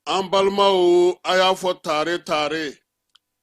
An balimaw, a y'a fɔ tare tare,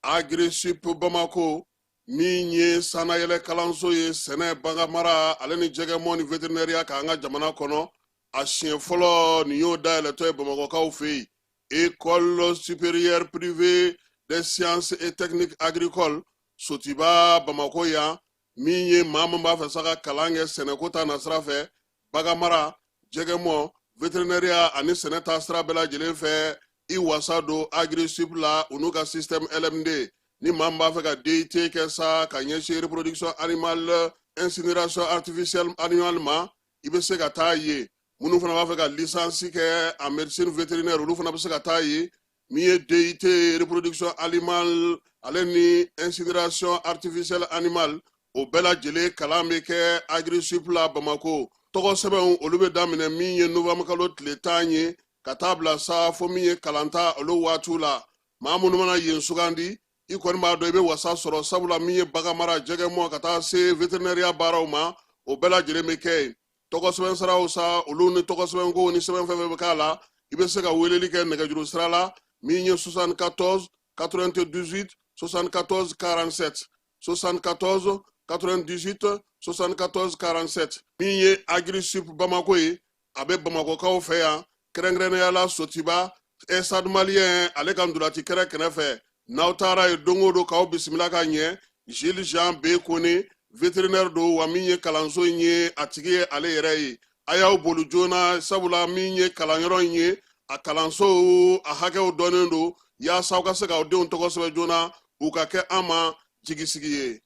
Agrisip Bamako min ye sannayɛlɛ kalanso ye sɛnɛ, baganmara ale ni jɛgɛmɔ ni veterinɛriya kan an ka jamana kɔnɔ, a siɲɛ fɔlɔ nin y'o dayɛlɛtɔ ye Bamakɔkaw fɛ yen. École supérieure privée des sciences et techniques agricoles, Sotiba, Bamako yan, min ye maa min b'a fɛ sa ka kalan kɛ sɛnɛko ta nasira fɛ, baganmara, jɛgɛmɔ, veterinɛriya ani sɛnɛ ta sira bɛɛ lajɛlen fɛ, i wasa don Agrisip la, u n'u ka système LMD. Ni maa min b'a fɛ ka DUT kɛ sa ka ɲɛsin reproduction animale, incinération artificielle animale ma, i bɛ se ka taa yen. Minnu fana b'a fɛ ka licence kɛ en médecine vétérinaire, olu fana bɛ se ka taa yen. Min ye DUT reproduction animale ale ni incinération artificielle animale, o bɛɛ lajɛlen kalan bɛ kɛ Agrisip la Bamako. Tɔgɔ sɛbɛnw, olu bɛ daminɛ min ye novembre kalo tile 10 ye ka taa bila sa fo min ye kalanta olu waatiw la. Maa minnu mana yen sugandi, i kɔni b'a dɔn i bɛ wasa sɔrɔ, sabula min ye baganmara, jɛgɛmɔ ka taa se veterinɛriya baaraw ma, o bɛɛ lajɛlen bɛ kɛ yen. Tɔgɔ sɛbɛn siraw sa, olu ni tɔgɔ sɛbɛnko ni sɛbɛn fɛn fɛn bɛ k'a la, i bɛ se ka weleli kɛ nɛgɛjuru sira la min ye 74 98 74 47, 74 98 74 47. Min ye Agrisip Bamako ye, a bɛ Bamakɔkaw fɛ yan, kɛrɛnkɛrɛnnenya la Sotiba, Stade Malien ale ka ntolaci kɛrɛ kɛrɛfɛ. N'aw taara yen don o don, k'aw bisimila ka ɲɛ. Gilles Jean B Kone, vétérinaire don, wa min ye kalanso in ye, a tigi ye ale yɛrɛ ye. A y'aw boli joona, sabula min ye kalanyɔrɔ in ye, a kalanso a hakɛw dɔnnen don, yaasa aw ka se k'aw denw tɔgɔ sɛbɛn joona, u ka kɛ an ma jigisigi ye.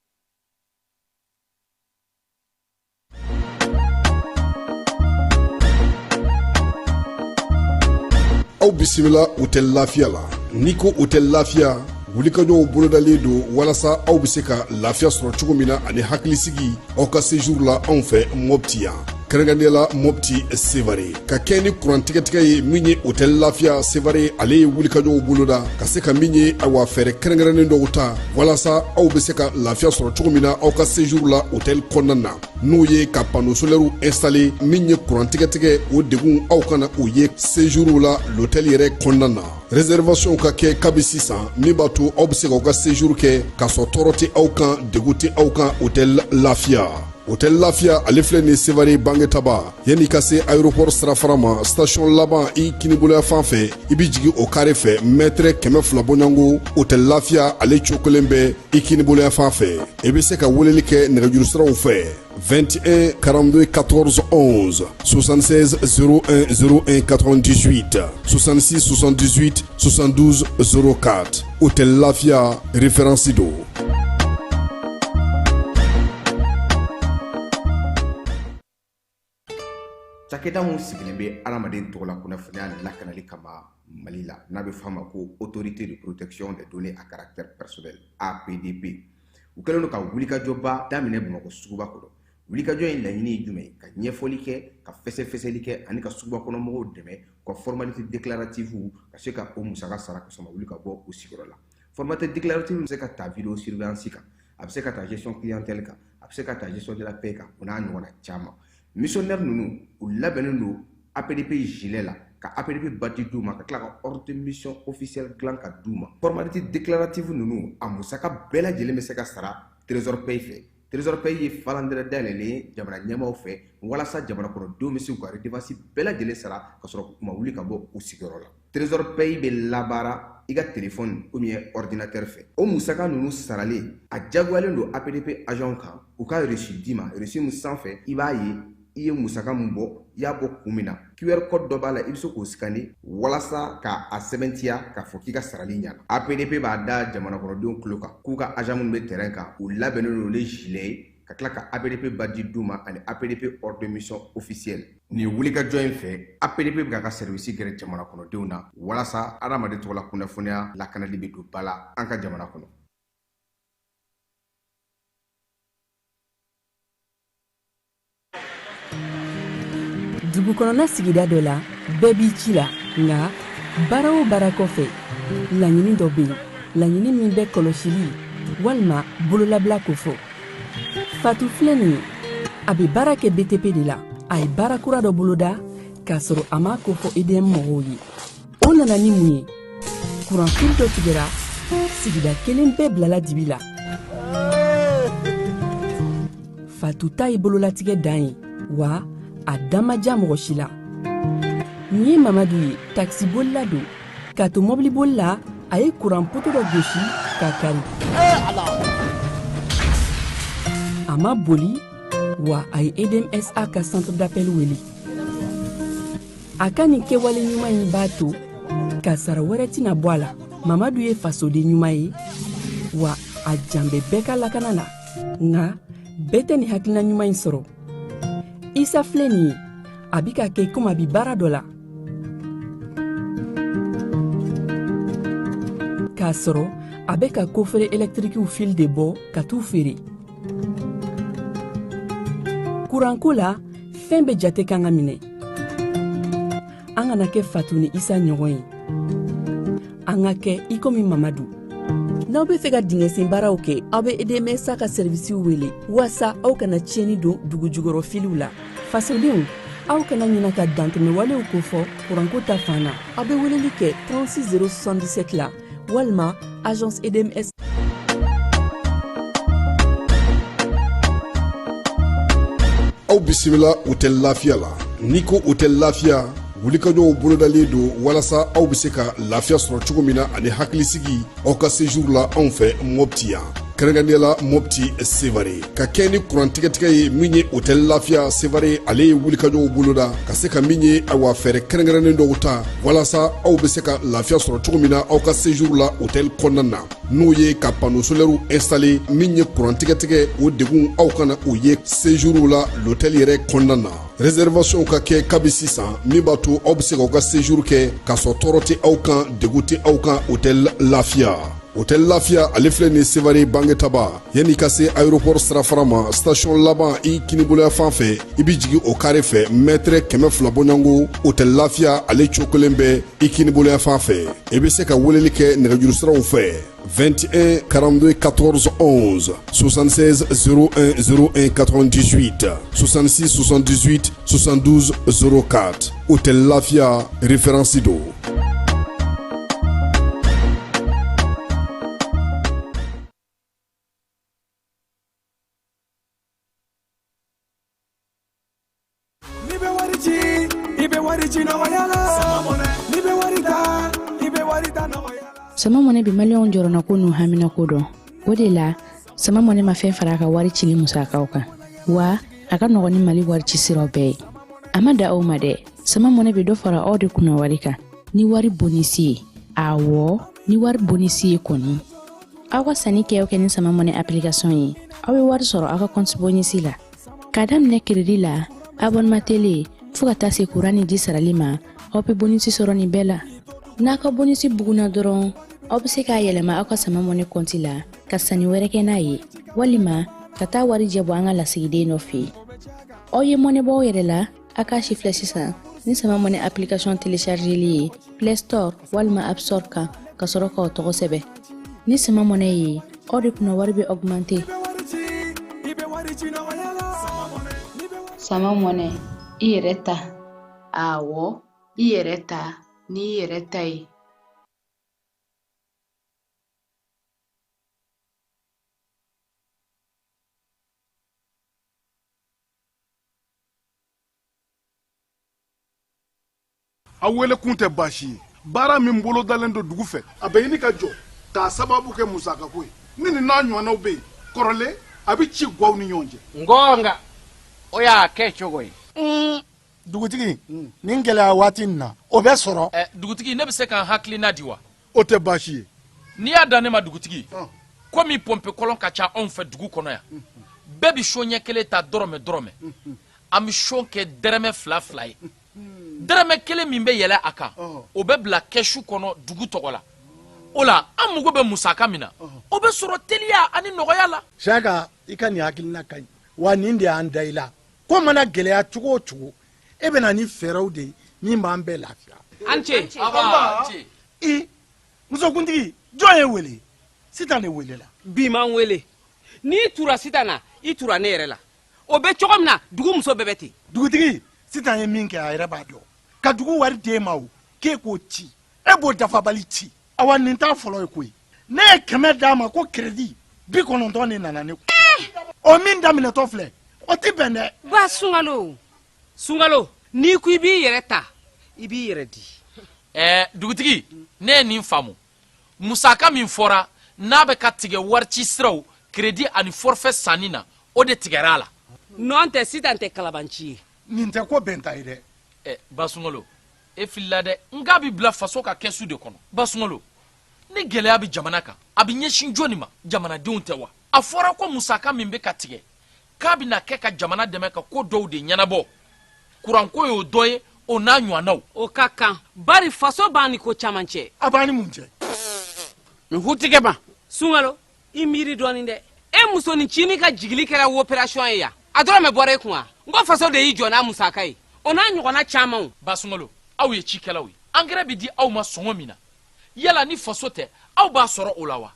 Aw bisimila Hôtel Lafiya la. N'i ko Hôtel Lafiya, wulikajɔw bolodalen don walasa aw bɛ se ka lafiya sɔrɔ cogo min na ani hakilisigi aw ka séjour la anw fɛ Mɔpti yan, kɛrɛnkɛrɛnnenya la Mɔpti Sevare. Ka kɛ ni kuran tigɛtigɛ ye, min ye Hôtel Lafiya Sevare, ale ye wulikajɔw boloda ka se ka min ye, awa, fɛɛrɛ kɛrɛnkɛrɛnnen dɔw ta walasa aw bɛ se ka lafiya sɔrɔ cogo min na aw ka séjour la hôtel kɔnɔna na, n'o ye ka panneau solaire installé. Min ye kuran tigɛtigɛ, o degun aw kana o ye séjour la l'hôtel yɛrɛ kɔnɔna na. Réservation ka kɛ kabi sisan, min b'a to aw bɛ se k'aw ka séjour kɛ k'a sɔrɔ tɔɔrɔ tɛ aw kan, degun tɛ aw kan. Hôtel Lafiya, Hôtel Lafiya, ale filɛ nin Sevare Bangetaba, yanni ka se aéroport sirafara ma, station laban i kiniboloya fan fɛ, i bɛ jigin o carré fɛ, mètre 200 bɔɲɔgɔnko, Hôtel Lafiya ale cokolen bɛ i kiniboloya fan fɛ. I bɛ se ka weleli kɛ nɛgɛjuru siraw fɛ: 21 42 14 11, 76 01 01 98, 66 78 72 04. Hôtel Lafia, référence do. Cakɛda mun sigilen bɛ adamaden tɔgɔ la kunnafoniya lakanali kama Mali la, n'a bɛ f'a ma ko Autorité de protection des données à caractère personnel, APDP, u kɛlen don ka wulikajɔba daminɛ Bamakɔ suguba kɔnɔ. Wulikajɔ in laɲini ye jumɛn ye? Ka ɲɛfɔli kɛ, ka fɛsɛfɛsɛli kɛ ani ka suguba kɔnɔ mɔgɔw dɛmɛ u ka formalité déclarative ka se ka o musaka sara ka sɔrɔ ma wuli ka bɔ u sigiyɔrɔ la. Formalité déclarative bɛ se ka ta vidéo surveillance kan, a bɛ se ka ta gestion clientèle kan, a bɛ se ka ta gestion de la paie kan, o n'a ɲɔgɔnna caman. Missionnaire ninnu, u labɛnnen don APDP gilet la, ka APDP badge d'u ma, ka tila ka ordre de mission officielle dilan ka d'u ma. Formalité déclarative ninnu, a musaka bɛɛ lajɛlen bɛ se ka sara Trésor Paye fɛ. Trésor Paye ye falandɛrɛ dayɛlɛlen ye jamana ɲɛmaaw fɛ walasa jamana kɔnɔdenw bɛ se k'u ka redevance bɛɛ lajɛlen sara ka sɔrɔ u ma wuli ka bɔ u sigiyɔrɔ la. Trésor Paye bɛ labaara i ka téléphone ou bien ordinateur fɛ. O musaka ninnu saralen, a jagoyalen don APDP agent kan u ka reçu d'i ma, reçu min sanfɛ i b'a ye I ye musaka min bɔ, i y'a bɔ kun min na, QR code dɔ b'a la, i bɛ se k'o scanner walasa ka a sɛbɛntiya k'a fɔ k'i ka sarali ɲana. APDP b'a da jamana kɔnɔdenw tulo kan k'u ka agent minnu bɛ terrain kan, u labɛnnen don ni gilet ye, ka tila ka APDP badge d'u ma ani APDP ordre de mission officielle. Nin wulikajɔ in fɛ, APDP bɛ k'a ka service gɛrɛ jamana kɔnɔdenw na walasa adamaden tɔgɔla kunnafoniya lakanali bɛ don ba la an ka jamana kɔnɔ. Dugu kɔnɔna sigida dɔ la, bɛɛ b'i ci la, nka baara o baara kɔfɛ, laɲini dɔ bɛ yen, laɲini min bɛ kɔlɔsili walima bololabila kofɔ. Fatu filɛ nin ye, a bɛ baara kɛ BTP de la. A ye baara kura dɔ boloda k'a sɔrɔ a m'a kofɔ EDM mɔgɔw ye. O nana ni mun ye? Kuranfili dɔ tigɛra, sigida kelen bɛɛ bilala dibi la. Fatu ta ye bololatigɛ dan ye, wa a da ma diya mɔgɔ si la. Nin ye Mamadu ye, takisibolila don. K'a to mɔbiliboli la, a ye kuran poto dɔ gosi k'a kari. A ma boli, wa a ye EDMSA ka centre d'appel wele. A ka nin kɛwale ɲuman in b'a to kasara wɛrɛ tɛna bɔ a la. Mamadu ye fasoden ɲuman ye, wa a jan bɛ bɛɛ ka lakana la. Nka bɛɛ tɛ nin hakilina ɲuman in sɔrɔ. Isa filɛ nin ye, a bi ka kɛ komi a bi baara dɔ la, k'a sɔrɔ a bɛ ka coffret ɛlɛtirikiw fil de bɔ ka t'u feere. Kuranko la, fɛn bɛɛ jate kan ka minɛ. An kana kɛ Fatu ni Isa ɲɔgɔn ye, an ka kɛ i komi Mamadu. N'aw bɛ fɛ ka dingɛsen baaraw kɛ, aw bɛ EDMSA ka sɛrivisiw wele waasa aw kana tiɲɛni don dugu jukɔrɔ filiw la. Fasodenw, aw kana ɲina ka dantɛmɛwalew kofɔ kuranko ta fan na. Aw bɛ weleli kɛ 36 077 la walima agence EDMS. Aw bisimila Hôtel Lafiya la. N'i ko Hôtel Lafiya, wulikajɔw bolodalen don walasa aw bɛ se ka lafiya sɔrɔ cogo min na ani hakilisigi aw ka séjour la anw fɛ Mopti yan, kɛrɛnkɛrɛnnenya la Mopti Sevare. Ka kɛ ni kuran tigɛtigɛ ye min ye, Hôtel Lafiya Sevare ale ye wulikajɔw boloda ka se ka min ye, awa, fɛɛrɛ kɛrɛnkɛrɛnnen dɔw ta walasa aw bɛ se ka lafiya sɔrɔ cogo min na aw ka séjour la hôtel kɔnɔna na, n'o ye ka panneau solaire installer. Min ye kuran tigɛtigɛ, o degun aw kana o ye séjour la l'hôtel yɛrɛ kɔnɔna na. Réservation ka kɛ kabi sisan, min b'a to aw bɛ se k'aw ka séjour kɛ k'a sɔrɔ tɔɔrɔ tɛ aw kan, degun tɛ aw kan. Hôtel Lafiya, Hôtel Lafiya ale filɛ nin Sevare Bangetaba, yanni ka se aéroport sirafara ma, station laban i kiniboloya fan fɛ, i bɛ jigin o carré fɛ, mètre 200 bɔɲɔgɔnko, Hôtel Lafiya ale cokolen bɛ i kiniboloya fan fɛ. I bɛ se ka weleli kɛ nɛgɛjuru siraw fɛ: 21 42 14 11, 76 01 01 98, 66 78 72 04. Hôtel Lafia, référence do. N'i bɛ wari ci, i bɛ wari ci nɔgɔya la. N'i bɛ wari ta, i bɛ wari ta nɔgɔya la. Sama Mɔnɛ bɛ Maliyɛnw jɔrɔnako n'u haminako dɔn. O de la, Sama Mɔnɛ ma fɛn fara a ka wari cili musakaw kan, wa a ka nɔgɔn ni Mali wari ci siraw bɛɛ ye. A ma da aw ma dɛ, Sama Mɔnɛ bɛ dɔ fara aw de kunna wari kan ni wari bonisi ye. Awɔ, ni wari bonisi ye kɔni, aw ka sanni kɛ o kɛ ni Sama Mɔnɛ application ye, aw bɛ wari sɔrɔ aw ka compte bonisi la, k'a daminɛ crédit la, abonnement télé, fo ka taa se kuran ni ji sarali ma. Aw bɛ bonisi sɔrɔ nin bɛɛ la. N'a ka bonisi bugunna dɔrɔn, aw bɛ se k'a yɛlɛma aw ka Sama Mɔnɛ kɔnti la ka sanni wɛrɛ kɛ n'a ye, walima ka taa wari jɛ bɔ an ka lasigiden dɔ fɛ yen. Aw ye mɔnɛ bɔ aw yɛrɛ la, a k'a si filɛ sisan ni Sama Mɔnɛ application téléchargeli ye Play Store walima App Store kan, ka sɔrɔ k'aw tɔgɔ sɛbɛn. Ni Sama Mɔnɛ ye, aw de kunna wari bɛ augmenter. Sama Mɔnɛ, i yɛrɛ ta. Awɔ, i yɛrɛ ta n'i yɛrɛ ta ye. A wele kun tɛ baasi ye. Baara min bolodalen don dugu fɛ, a bɛ ɲini ka jɔ k'a sababu kɛ musakako ye. Ni nin n'a ɲɔgɔnnaw bɛ yen kɔrɔlen, a bɛ ci gaw ni ɲɔgɔn cɛ. Ngonga o y'a kɛ cogo ye. Dugutigi, nin gɛlɛya waati in na, o bɛ sɔrɔ. Ɛ, dugutigi, ne bɛ se ka n hakilina di wa? O tɛ baasi ye. N'i y'a dan ne ma, dugutigi, komi pɔnpe kɔlɔn ka ca anw fɛ dugu kɔnɔ yan, bɛɛ bɛ son ɲɛ kelen ta dɔrɔmɛ dɔrɔmɛ. An bɛ son kɛ dɛrɛmɛ fila fila ye. Dɛrɛmɛ kelen min bɛ yɛlɛ a kan, o bɛ bila kɛsu kɔnɔ dugu tɔgɔ la. O la, an mago bɛ musaka min na, o bɛ sɔrɔ teliya ani nɔgɔya la. Siyaka, i ka nin hakilina ka ɲi wa. Nin de y'an da i la. Ko mana gɛlɛya cogo o cogo, e bɛ na ni fɛɛrɛw de ye min b'an bɛɛ lafiya. An ce. I musokuntigi, jɔn ye wele? Sitan de welela. Bi m'an wele. N'i tura Sitan na, i tura ne yɛrɛ la. O bɛ cogo min na, dugu muso bɛɛ bɛ ten. Dugutigi, Sitan ye min kɛ, a yɛrɛ b'a dɔn. Ka dugu wari d'e ma, o k'e k'o ci, e b'o dafabali ci. Awa, nin t'a fɔlɔ ye koyi. Ne ye 100 d'a ma ko crédit, 90 de nana ne kun. O min daminɛtɔ filɛ, o tɛ bɛn dɛ. Ba Sunkalo, Sunkalo, n'i ko i b'i yɛrɛ ta, i b'i yɛrɛ di. Ɛɛ dugutigi, ne ye nin faamu. Musaka min fɔra n'a bɛ ka tigɛ warici siraw, crédit ani forfait sanni na, o de tigɛra a la. Nɔn tɛ, Sitan tɛ kalabanci ye. Nin tɛ ko bɛnta ye dɛ. Ɛ, Basunkalo, e filila dɛ. N k'a bɛ bila faso ka kɛsu de kɔnɔ. Basunkalo, ni gɛlɛya bɛ jamana kan, a bɛ ɲɛsin jɔni ma? Jamanadenw tɛ wa? A fɔra ko musaka min bɛ ka tigɛ, k'a bɛna kɛ ka jamana dɛmɛ ka ko dɔw de ɲɛnabɔ. Kuranko y'o dɔ ye, o n'a ɲɔgɔnnaw. O ka kan, bari faso b'an ni ko caman cɛ. A b'an ni mun cɛ? N hutigɛ ma. Sunkalo, i miiri dɔɔnin dɛ. E musonin cinin ka jigili kɛra opération ye yan, a dɔrɔmɛ bɔra e kun wa? N ko faso de y'i jɔ n'a musaka ye, o n'a ɲɔgɔnna camanw. Basunkalo, aw ye cikɛlaw ye. Angɛrɛ bɛ di aw ma sɔngɔ min na, yala ni faso tɛ, aw b'a sɔrɔ o la wa?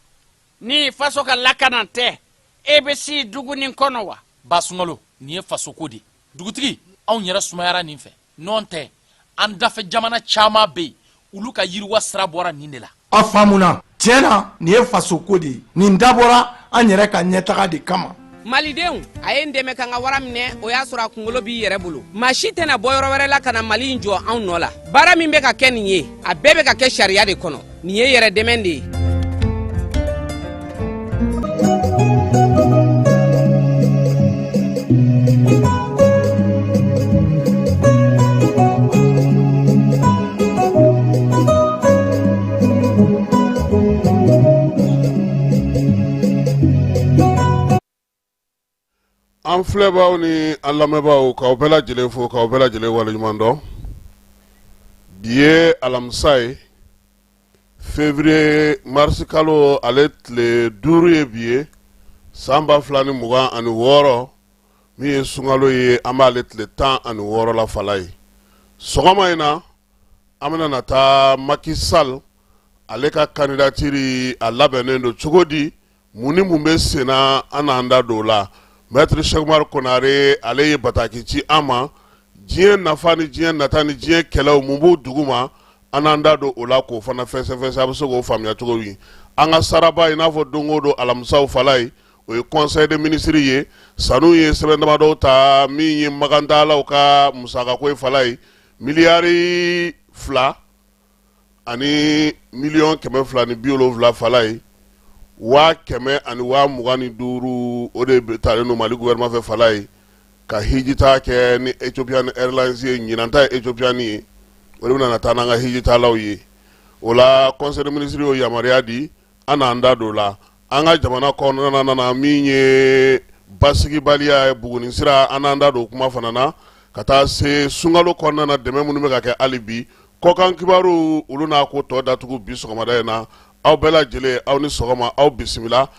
Ni faso ka lakana tɛ, e bɛ si dugu nin kɔnɔ wa? Basunkalo, nin ye fasoko de ye. Dugutigi, anw yɛrɛ sumayara nin fɛ. Nɔn tɛ, an dafɛ jamana caman bɛ yen, olu ka yiriwa sira bɔra nin de la. A faamuna. Tiɲɛ na, nin ye fasoko de ye. Nin dabɔra an yɛrɛ ka ɲɛtaga de kama. Malidenw, a ye n dɛmɛ ka n ka wara minɛ. O y'a sɔrɔ a kunkolo b'i yɛrɛ bolo. Maa si tɛna bɔ yɔrɔ wɛrɛ la ka na Mali in jɔ anw nɔ la. Baara min bɛ ka kɛ nin ye, a bɛɛ bɛ ka kɛ sariya de kɔnɔ. Nin ye yɛrɛ dɛmɛ de ye. An filɛbaaw ni an lamɛnbaaw, k'aw bɛɛ lajɛlen fo, k'aw bɛɛ lajɛlen waleɲuman dɔn. Bi ye alamisa ye, février mars kalo ale tile 5 ye bi ye, san 2026, min ye sunkalo ye, an b'ale tile 16 la fala ye. Sɔgɔma in na, an bɛna na taa Macky Sall ale ka candidature, a labɛnnen don cogo di? Mun ni mun bɛ senna? An n'an da don o la. Maître Cheick Oumar Konare, ale ye bataki ci an ma. Diɲɛ nafa ni diɲɛ nata ni diɲɛ kɛlɛw, mun b'u dugu ma? An n'an da don o la k'o fana fɛsɛfɛsɛ, a bɛ se k'o faamuya cogo min. An ka saraba, i n'a fɔ don o don alamisaw fala ye, o ye conseil des ministres ye. Sanu ye sɛbɛn damadɔw ta, min ye makantaalaw ka musakako ye fala ye, miliyari 2 ani miliyɔn 270 fala ye, 125 000, o de talen don Mali gouvernement fɛ fala ye, ka hijita kɛ ni Ethiopian Airlines ye. Ɲinan ta ye Ethiopian ye, o de bɛna taa n'an ka hijitalaw ye. O la, conseil des ministres y'o yamaruya di. An n'an da don o la. An ka jamana kɔnɔna nana, min ye basigibaliya ye Buguni sira, an n'an da don kuma fana na, ka taa se sunkalo kɔnɔna na, dɛmɛ minnu bɛ ka kɛ hali bi. Kɔkan kibaru, olu n'a ko tɔ datugu bi sɔgɔmada in na. Aw bɛɛ lajɛlen, aw ni sɔgɔma, aw bisimila.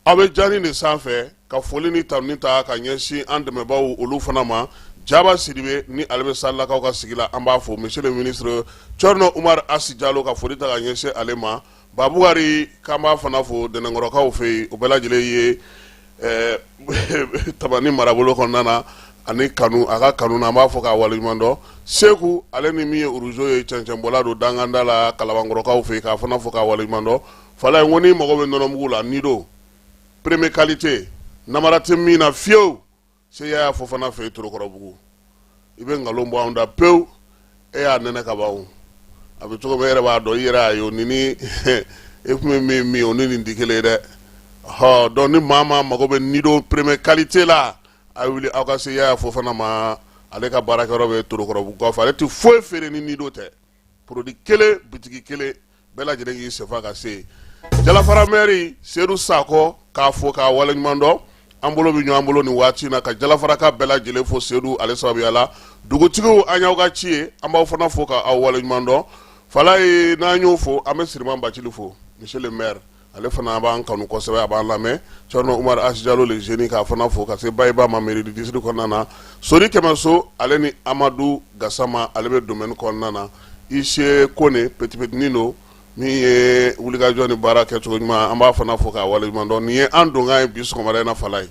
Aw bɛ jani de sanfɛ ka foli ni tanuni ta ka ɲɛsin an dɛmɛbaaw olu fana ma. Jaba Sidibe ni ale bɛ Salilakaw ka sigi la, an b'a fo. Monsieur le ministre Thierno Oumar Asi Jalo, ka foli ta ka ɲɛsin ale ma. Babukari, k'an b'a fana fo Dɛnɛnkɔrɔkaw fɛ yen. O bɛɛ lajɛlen ye Tabani marabolo kɔnɔna na, ani kanu, a ka kanu na, an b'a fɔ k'a waleɲuman dɔn. Seku, ale ni min ye uruzo ye, cɛncɛnbɔla don danganda la Kalabankɔrɔkaw fɛ yen, k'a fana fo k'a waleɲuman dɔn. Fala ye, ko n'i mago bɛ nɔnɔmugu la, Nido première qualité, namara tɛ min na fiyewu, se y'a fɔ fana fɛ yen Torokɔrɔbugu. I bɛ nkalon bɔ anw da pewu, e y'a nɛnɛ ka ban. A bɛ cogo min, e yɛrɛ b'a dɔn, i yɛrɛ y'a ye. O ni ni e tun bɛ min min, o ni nin tɛ kelen ye dɛ. Ɔ donc ni maa maa mago bɛ Nido première qualité la, a ye wuli aw ka se Yaya Fofana ma. Ale ka baarakɛyɔrɔ bɛ Torokɔrɔbugu kɔfɛ. Ale tɛ foyi feere ni Nido tɛ. Produit kelen, bitigi kelen, bɛɛ lajɛlen k'i senfa ka se Jalafara mɛri Sedu Sakɔ k'a fo k'a waleɲuman dɔn. An bolo bɛ ɲɔgɔn bolo nin waati in na ka Jalafaraka bɛɛ lajɛlen fo Sedu ale sababuya la. Dugutigiw, an y'aw ka ci ye, an b'aw fana fo ka aw waleɲuman dɔn. Falaye, n'an y'o fo, an bɛ Siriman Bacili fo, monsieur le maire. Ale fana b'an kanu kosɛbɛ, a b'an lamɛn. Cɛrno Umar Asi Jalo le jeune, k'a fana fo ka se Bayiba ma mairie du district kɔnɔna na. Sori Kɛmɛso ale ni Amadu Gasama, ale bɛ domaine kɔnɔna na. Ise Kone petit petitnin don min ye wulikajɔ ni baara kɛcogo ɲuman, an b'a fana fo k'a waleɲuman dɔn. Nin ye an donkan ye bi sɔgɔmada in na, Falaye.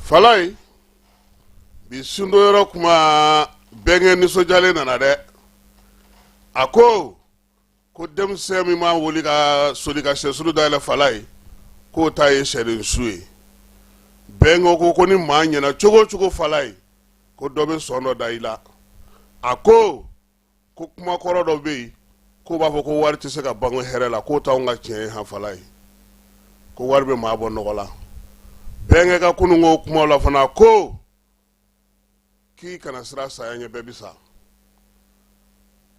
Falaye, bi sundonyɔrɔ kuma, bɛnkɛ nisɔndiyalen nana dɛ. A ko ko denmisɛn min ma wuli ka soli ka sɛsulu dayɛlɛ Falaye, k'o ta ye sɛden su ye. Bɛnkɛ ko ni maa ɲɛna cogo o cogo Falaye, ko dɔ bɛ sɔn dɔ da i la. A ko ko kumakɔrɔ dɔ bɛ yen k'o b'a fɔ ko wari tɛ se ka bange hɛrɛ la, k'o t'anw ka tiɲɛ ye han Falaye, ko wari bɛ maa bɔ nɔgɔ la. Bɛnkɛ ka kununko kumaw la fana ko k'i kana siran saya ɲɛ, bɛɛ bi sa.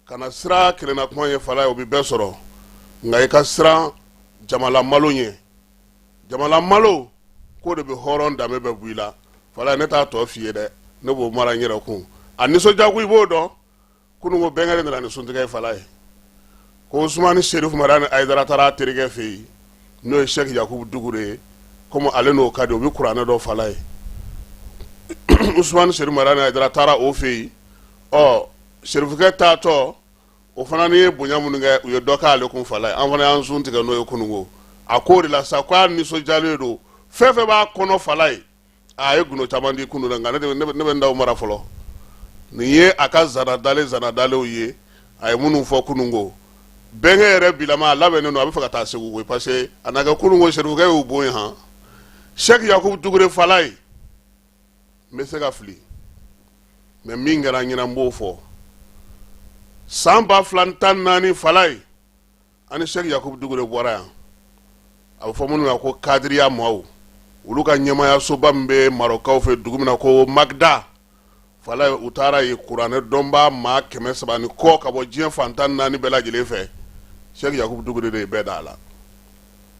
Kana siran kelenna kuma ɲɛ Falaye, o bɛ bɛɛ sɔrɔ, nka i ka siran jamalamalo ɲɛ. Jamalamalo k'o de bɛ hɔrɔn danbe bɛɛ bɔ i la. Falaye, ne t'a tɔ f'i ye dɛ, ne b'o mara n yɛrɛ kun. A nisɔndiyako i b'o dɔn. Kunun ko bɛnkɛ de nana ni suntigɛ ye Falaye, ko Usumani Serifu Madani Ayidara taara a terikɛ fɛ yen, n'o ye Sɛki Yakubu Dukure ye. Komi ale n'o ka di, o bɛ kuranɛ dɔn Falaye. Usumani Serifu Madani Ayidara taara o fɛ yen. Ɔ, serifukɛ taatɔ, o fana ni ye bonya minnu kɛ, u ye dɔ k'ale kun Falaye. An fana y'an sun tigɛ n'o ye kununko. A k'o de la sa ko a nisɔndiyalen don, fɛn fɛn b'a kɔnɔ Falaye, a ye gundo caman di kunun nka ne bɛ n da mara fɔlɔ. Nin ye a ka zanadalen zanadalenw ye, a ye minnu fɔ kununko. Bɛnkɛ yɛrɛ bilama a labɛnnen don, a bɛ fɛ ka taa Segu koyi, parce que a na kɛ kununko serifukɛ y'u bon yen han. Sɛki Yakubu Dukure Falaye, n bɛ se ka fili, mais min kɛra n ɲɛna n b'o fɔ. San 2014 Falaye, an ni Sɛki Yakubu Dukure bɔra yan, a bɛ fɔ minnu ma ko kadiriya maaw, olu ka ɲɛmaayasoba min bɛ Marɔkaw fɛ dugu min na ko Magda Falaye, u taara yen kuranɛ dɔnbaa maa 300 ni kɔ ka bɔ diɲɛ fan 14 bɛɛ lajɛlen fɛ. Sɛki Yakubu Dukure de ye bɛɛ da a la.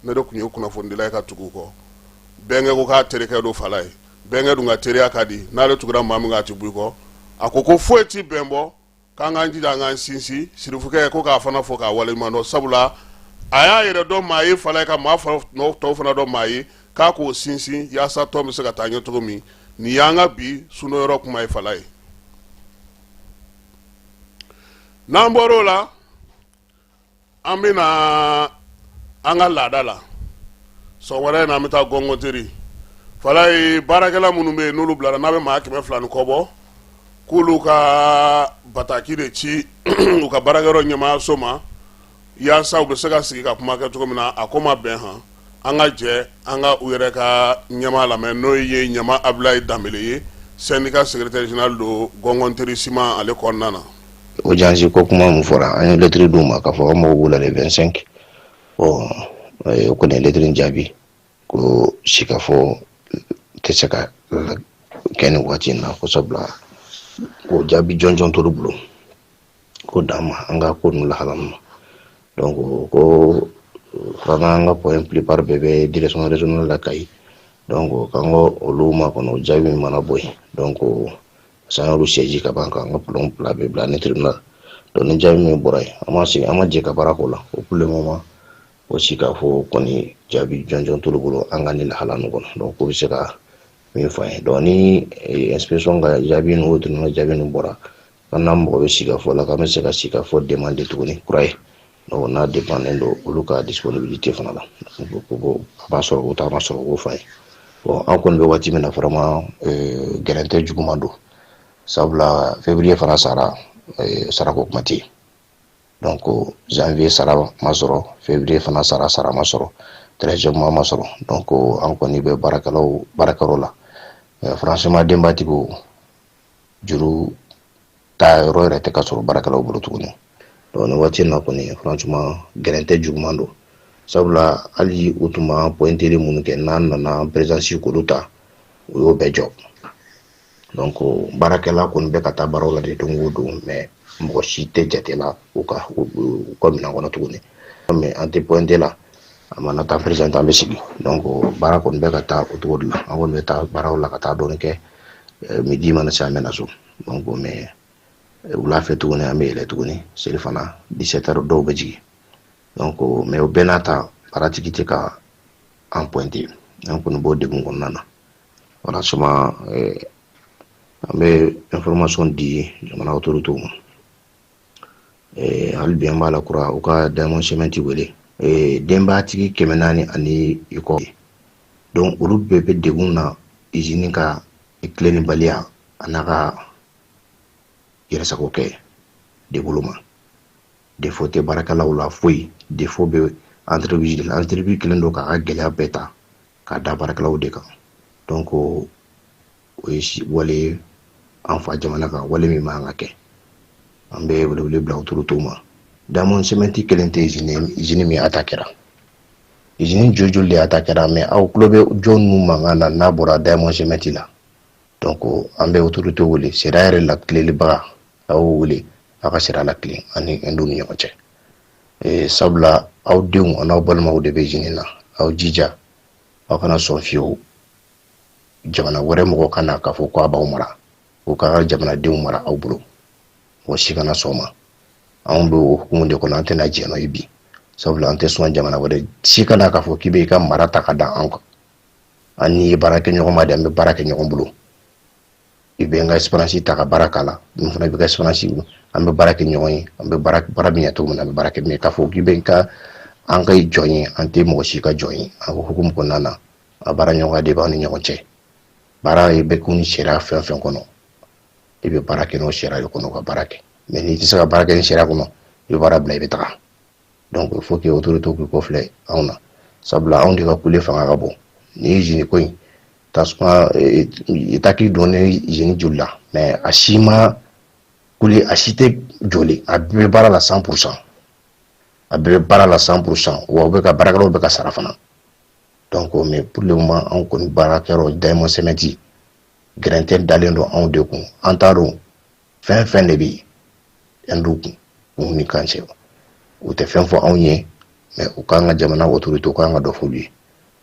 Ne de tun ye kunnafonidila ye ka tugu u kɔ. Bɛnkɛ ko k'a terikɛ don Falaye. Bɛnkɛ dun ka teriya ka di, n'ale tugura maa min kɔ a tɛ bɔ i kɔ. A ko ko foyi ti bɛn bɔ k'an k'an jija, an k'an sinsin. Sirifukɛ ko k'a fana fo k'a waleɲuman dɔn, sabula a y'a yɛrɛ dɔn maa ye Falaye, ka maa tɔw fana dɔn maa ye, k'a k'o sinsin yaasa tɔn bɛ se ka taa ɲɛ cogo min. Nin y'an ka bi sundonyɔrɔ kuma ye Falaye. N'an bɔr'o la, an bɛna an ka laada la. Sɔgɔmada in na, an bɛ taa Gɔngɔnteri Falaye. Baarakɛla minnu bɛ yen n'olu bilara, n'a bɛ maa 200 ni kɔ bɔ, k'olu ka bataki de ci u ka baarakɛyɔrɔ ɲɛmaayaso ma yaasa u bɛ se ka sigi ka kuma kɛ cogo min na. A ko ma bɛn han. An ka jɛ an ka u yɛrɛ ka ɲɛmaa lamɛn, n'o ye Ɲama Abulayi Danbele ye, syndicat secrétaire général don Gɔngɔnteri siman ale kɔnɔna na. Audience ko kuma min fɔra, an ye lettre d'u ma k'a fɔ an mago b'u la le 25. Bon, o kɔni ye lettre in jaabi ko sigikafɔ tɛ se ka kɛ nin waati in na, ko sabula ko jaabi jɔnjɔn t'olu bolo ko d'an ma an ka ko ninnu lahala ma. Donc ko fana an ka point plupart bɛɛ bɛ direction régionale la Kayi. Donc k'an ko olu makɔnɔ, jaabi min mana bɔ yen, donc san y'olu siège ka ban k'an ka problème bila bɛɛ bila ni tribunal. Donc ni jaabi min bɔra yen, an ma sigi, an ma jɛ ka baara k'o la. O pour le moment, o sigikafɔ kɔni jaabi jɔnjɔn t'olu bolo an ka ni lahala ninnu kɔnɔ. Donc k'u bɛ se ka min fɔ an ye, donc ni inspection ka jaabi n'o tribunal jaabi ninnu bɔra, Ka n'an mago bɛ sigikafɔ la, k'an bɛ se ka sigikafɔ demander tuguni kura ye. Donc n'a dépendait don olu ka disponibilité fana la, ko a b'a sɔrɔ o t'a ma sɔrɔ, o k'o f'a ye. Bon, an kɔni bɛ waati min na, vraiment gɛrɛntɛ juguman don, sabula février fana sara, sarako kuma tɛ yen. Donc janvier sara ma sɔrɔ, février fana sara ma sɔrɔ, 13e mois ma sɔrɔ. Donc an kɔni bɛ baarakɛlaw baarakɛyɔrɔ la. Franchement, denbatigiw juru ta yɔrɔ yɛrɛ tɛ ka sɔrɔ baarakɛlaw bolo tuguni. Donc nin waati in na kɔni, franchement, gɛrɛntɛ juguman don, sabula hali u tun ma pointeli minnu kɛ n'an nana présence k'olu ta, u y'o bɛɛ jɔ. Donc baarakɛla kɔni bɛ ka taa baaraw la de don o don, mais mɔgɔ si tɛ jate la u ka minɛn kɔnɔ tuguni. Mais an tɛ pointer la, a mana taa présent, an bɛ sigi. Donc baara kɔni bɛ ka taa o cogo de la. An kɔni bɛ taa baaraw la ka taa dɔɔni kɛ, midi mana se, an bɛ na so. Donc mais wula fɛ tuguni, an bɛ yɛlɛ tuguni seli fana, 17 heures dɔw bɛ jigin. Donc mais o bɛɛ n'a ta, baaratigi tɛ ka an pointer, an kɔni b'o degun kɔnɔna na. Franchement, an bɛ information di jamana autorités ma. Hali bi an b'a la kura, u ka Diamond Cement wele, denbayatigi 400 ani i kɔ. Donc olu bɛɛ bɛ degun na, usine ka tilennibaliya a n'a ka yɛrɛsago kɛ de bolo ma. Défaut tɛ baarakɛlaw la foyi, défaut bɛ entreprise de la. Entreprise kelen don k'a ka gɛlɛya bɛɛ ta k'a da baarakɛlaw de kan. Donc o ye wale an fa jamana kan, wale min man ka kɛ. An bɛ welewele bila autorités ma. Diamond Cement kelen tɛ usine min attaquera, usine joli joli de attaquera, mais aw tulo bɛ jɔn ninnu mankan na n'a bɔra Diamond Cement la? Donc an bɛ autorités wele, sariya yɛrɛ latilelibaga, a y'o wele a ka sariya latilen ani Hindu ni ɲɔgɔn cɛ, sabula aw denw an'aw balimaw de bɛ usine na. Aw jija, aw kana sɔn fiyewu jamana wɛrɛ mɔgɔ ka na k'a fɔ ko a b'aw mara, o k'a ka jamanadenw mara aw bolo. Mɔgɔ si kana sɔn o ma. Anw bɛ o hukumu de kɔnɔ, an tɛna jɛn n'o ye bi, sabula an tɛ sɔn jamana wɛrɛ si kana k'a fɔ k'i bɛ i ka mara ta ka da an kan. An n'i ye baara kɛ ɲɔgɔn ma de, an bɛ baara kɛ ɲɔgɔn bolo. I bɛ n ka expérience ta ka baara k'a la, n fana bɛ ka expérience, an bɛ baara kɛ ɲɔgɔn ye, an bɛ baara, baara bɛ ɲɛ cogo min na, an bɛ baara kɛ. Mais k'a fɔ k'i bɛ ka an ka jɔn ye, an tɛ mɔgɔ si ka jɔn ye. A hukumu kɔnɔna na, a baara ɲɔgɔnya de b'an ni ɲɔgɔn cɛ. Baara ye bɛ kun ni sariya fɛn fɛn kɔnɔ, i bɛ baara kɛ n'o sariya de kɔnɔ ka baara kɛ. Mais n'i tɛ se ka baara kɛ ni sariya kɔnɔ, i bɛ baara bila, i bɛ taga. Donc il faut que autorité k'i kɔfilɛ anw na, sabula anw de ka kule fanga ka bon. Ni ye usine ko in tasuma attaque don ni usine joli la, mais a si ma kule, a si tɛ joli, a bɛɛ bɛ baara la 100%, a bɛɛ bɛ baara la 100%. Wa u bɛ ka baarakɛlaw bɛ ka sara fana. Donc mais pour le moment, anw kɔni baarakɛyɔrɔ Diamond Cement, gɛrɛntɛ dalen don anw de kun. An t'a dɔn fɛn fɛn de bɛ yen Hindu kun kun ni kan cɛ, u tɛ fɛn fɔ anw ye. Mais u k'an ka jamana autorité, u k'an ka dɔ f'olu ye.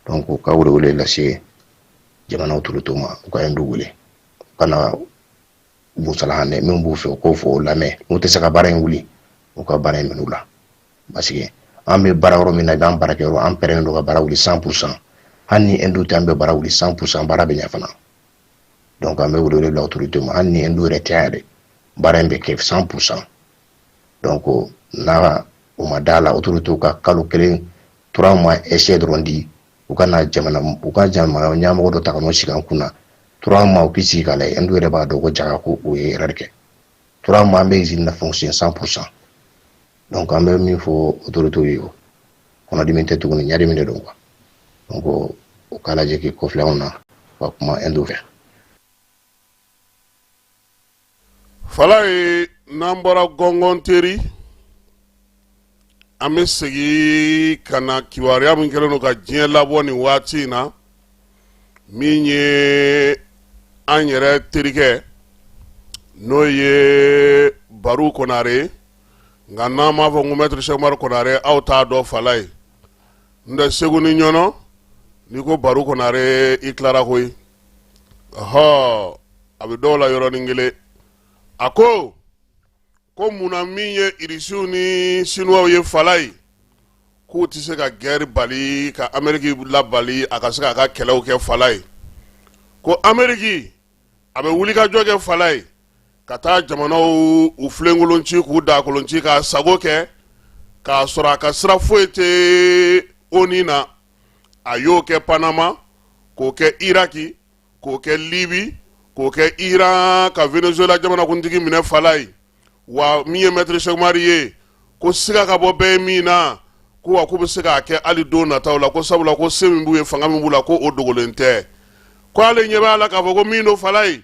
Donc u ka welewele lase jamana autorité ma, u ka Hindu wele, u kana musalahan min b'u fɛ, u k'o fɔ, o lamɛn. N'u tɛ se ka baara in wuli, u ka baara in minɛ u la, parce que an bɛ baara yɔrɔ min na, i b'an baarakɛyɔrɔ, an pɛrɛnnen don ka baara wuli 100%. Hali ni Hindu tɛ, an bɛ baara wuli 100%, baara bɛ ɲɛ fana. Donc an bɛ welewele bila autorité ma, hali ni Hindu yɛrɛ tɛ yan yɛrɛ, baara in bɛ kɛ 100%. Donc n'a u ma da la, autorité ka kalo kelen, 3 mois essai dɔrɔn di, u ka na jamana, u ka jamana ɲɛmɔgɔ dɔ ta ka n'o sigi an kunna 3 mois, u k'i sigi k'a lajɛ. Hindu yɛrɛ b'a dɔn ko jaga ko o ye erreur kɛ. 3 mois, an bɛ usine na fonctionner 100%. Donc an bɛ min fɔ autorité ye, o kɔnɔdimi tɛ tuguni, ɲadimi de don quoi. Donc o k'a lajɛ k'i kɔfilɛ anw na ka kuma Hindu fɛ. Falaye, n'an bɔra gɔngɔn teri, an bɛ segin ka na kibaruya min kɛlen don ka diɲɛ labɔ nin waati in na, min ye an yɛrɛ terikɛ, n'o ye Baru Konare ye. Nka n'an m'a fɔ ko Maître Cheick Umaru Konare, aw t'a dɔn. Falaye, n tɛ Segu ni Ɲɔnɔ, n'i ko Baru Konare, i tilara koyi. Ɔhɔ, a bɛ dɔw la yɔrɔnin kelen. A ko ko munna min ye Irisiw ni Sinuwaw ye, Falaye, k'u tɛ se ka guerre bali ka Ameriki labali a ka se k'a ka kɛlɛw kɛ. Falaye ko Ameriki a bɛ wulikajɔ kɛ, Falaye. ka taa jamanaw u filenkolon ci k'u dakolon ci k'a sago kɛ k'a sɔrɔ a ka sira foyi tɛ ONU na. A y'o kɛ Panama, k'o kɛ Iraki, k'o kɛ Libi, k'o kɛ Iran, ka Venezuela jamanakuntigi minɛ falayi. Wa min ye Maître Cheick Oumar ye, ko siga ka bɔ bɛɛ ye min na, ko wa k'u bɛ se k'a kɛ hali don nataw la, ko sabula ko se min b'u ye, fanga min b'u la, ko o dogolen tɛ. Ko ale ɲɛ b'a la k'a fɔ ko min don falayi,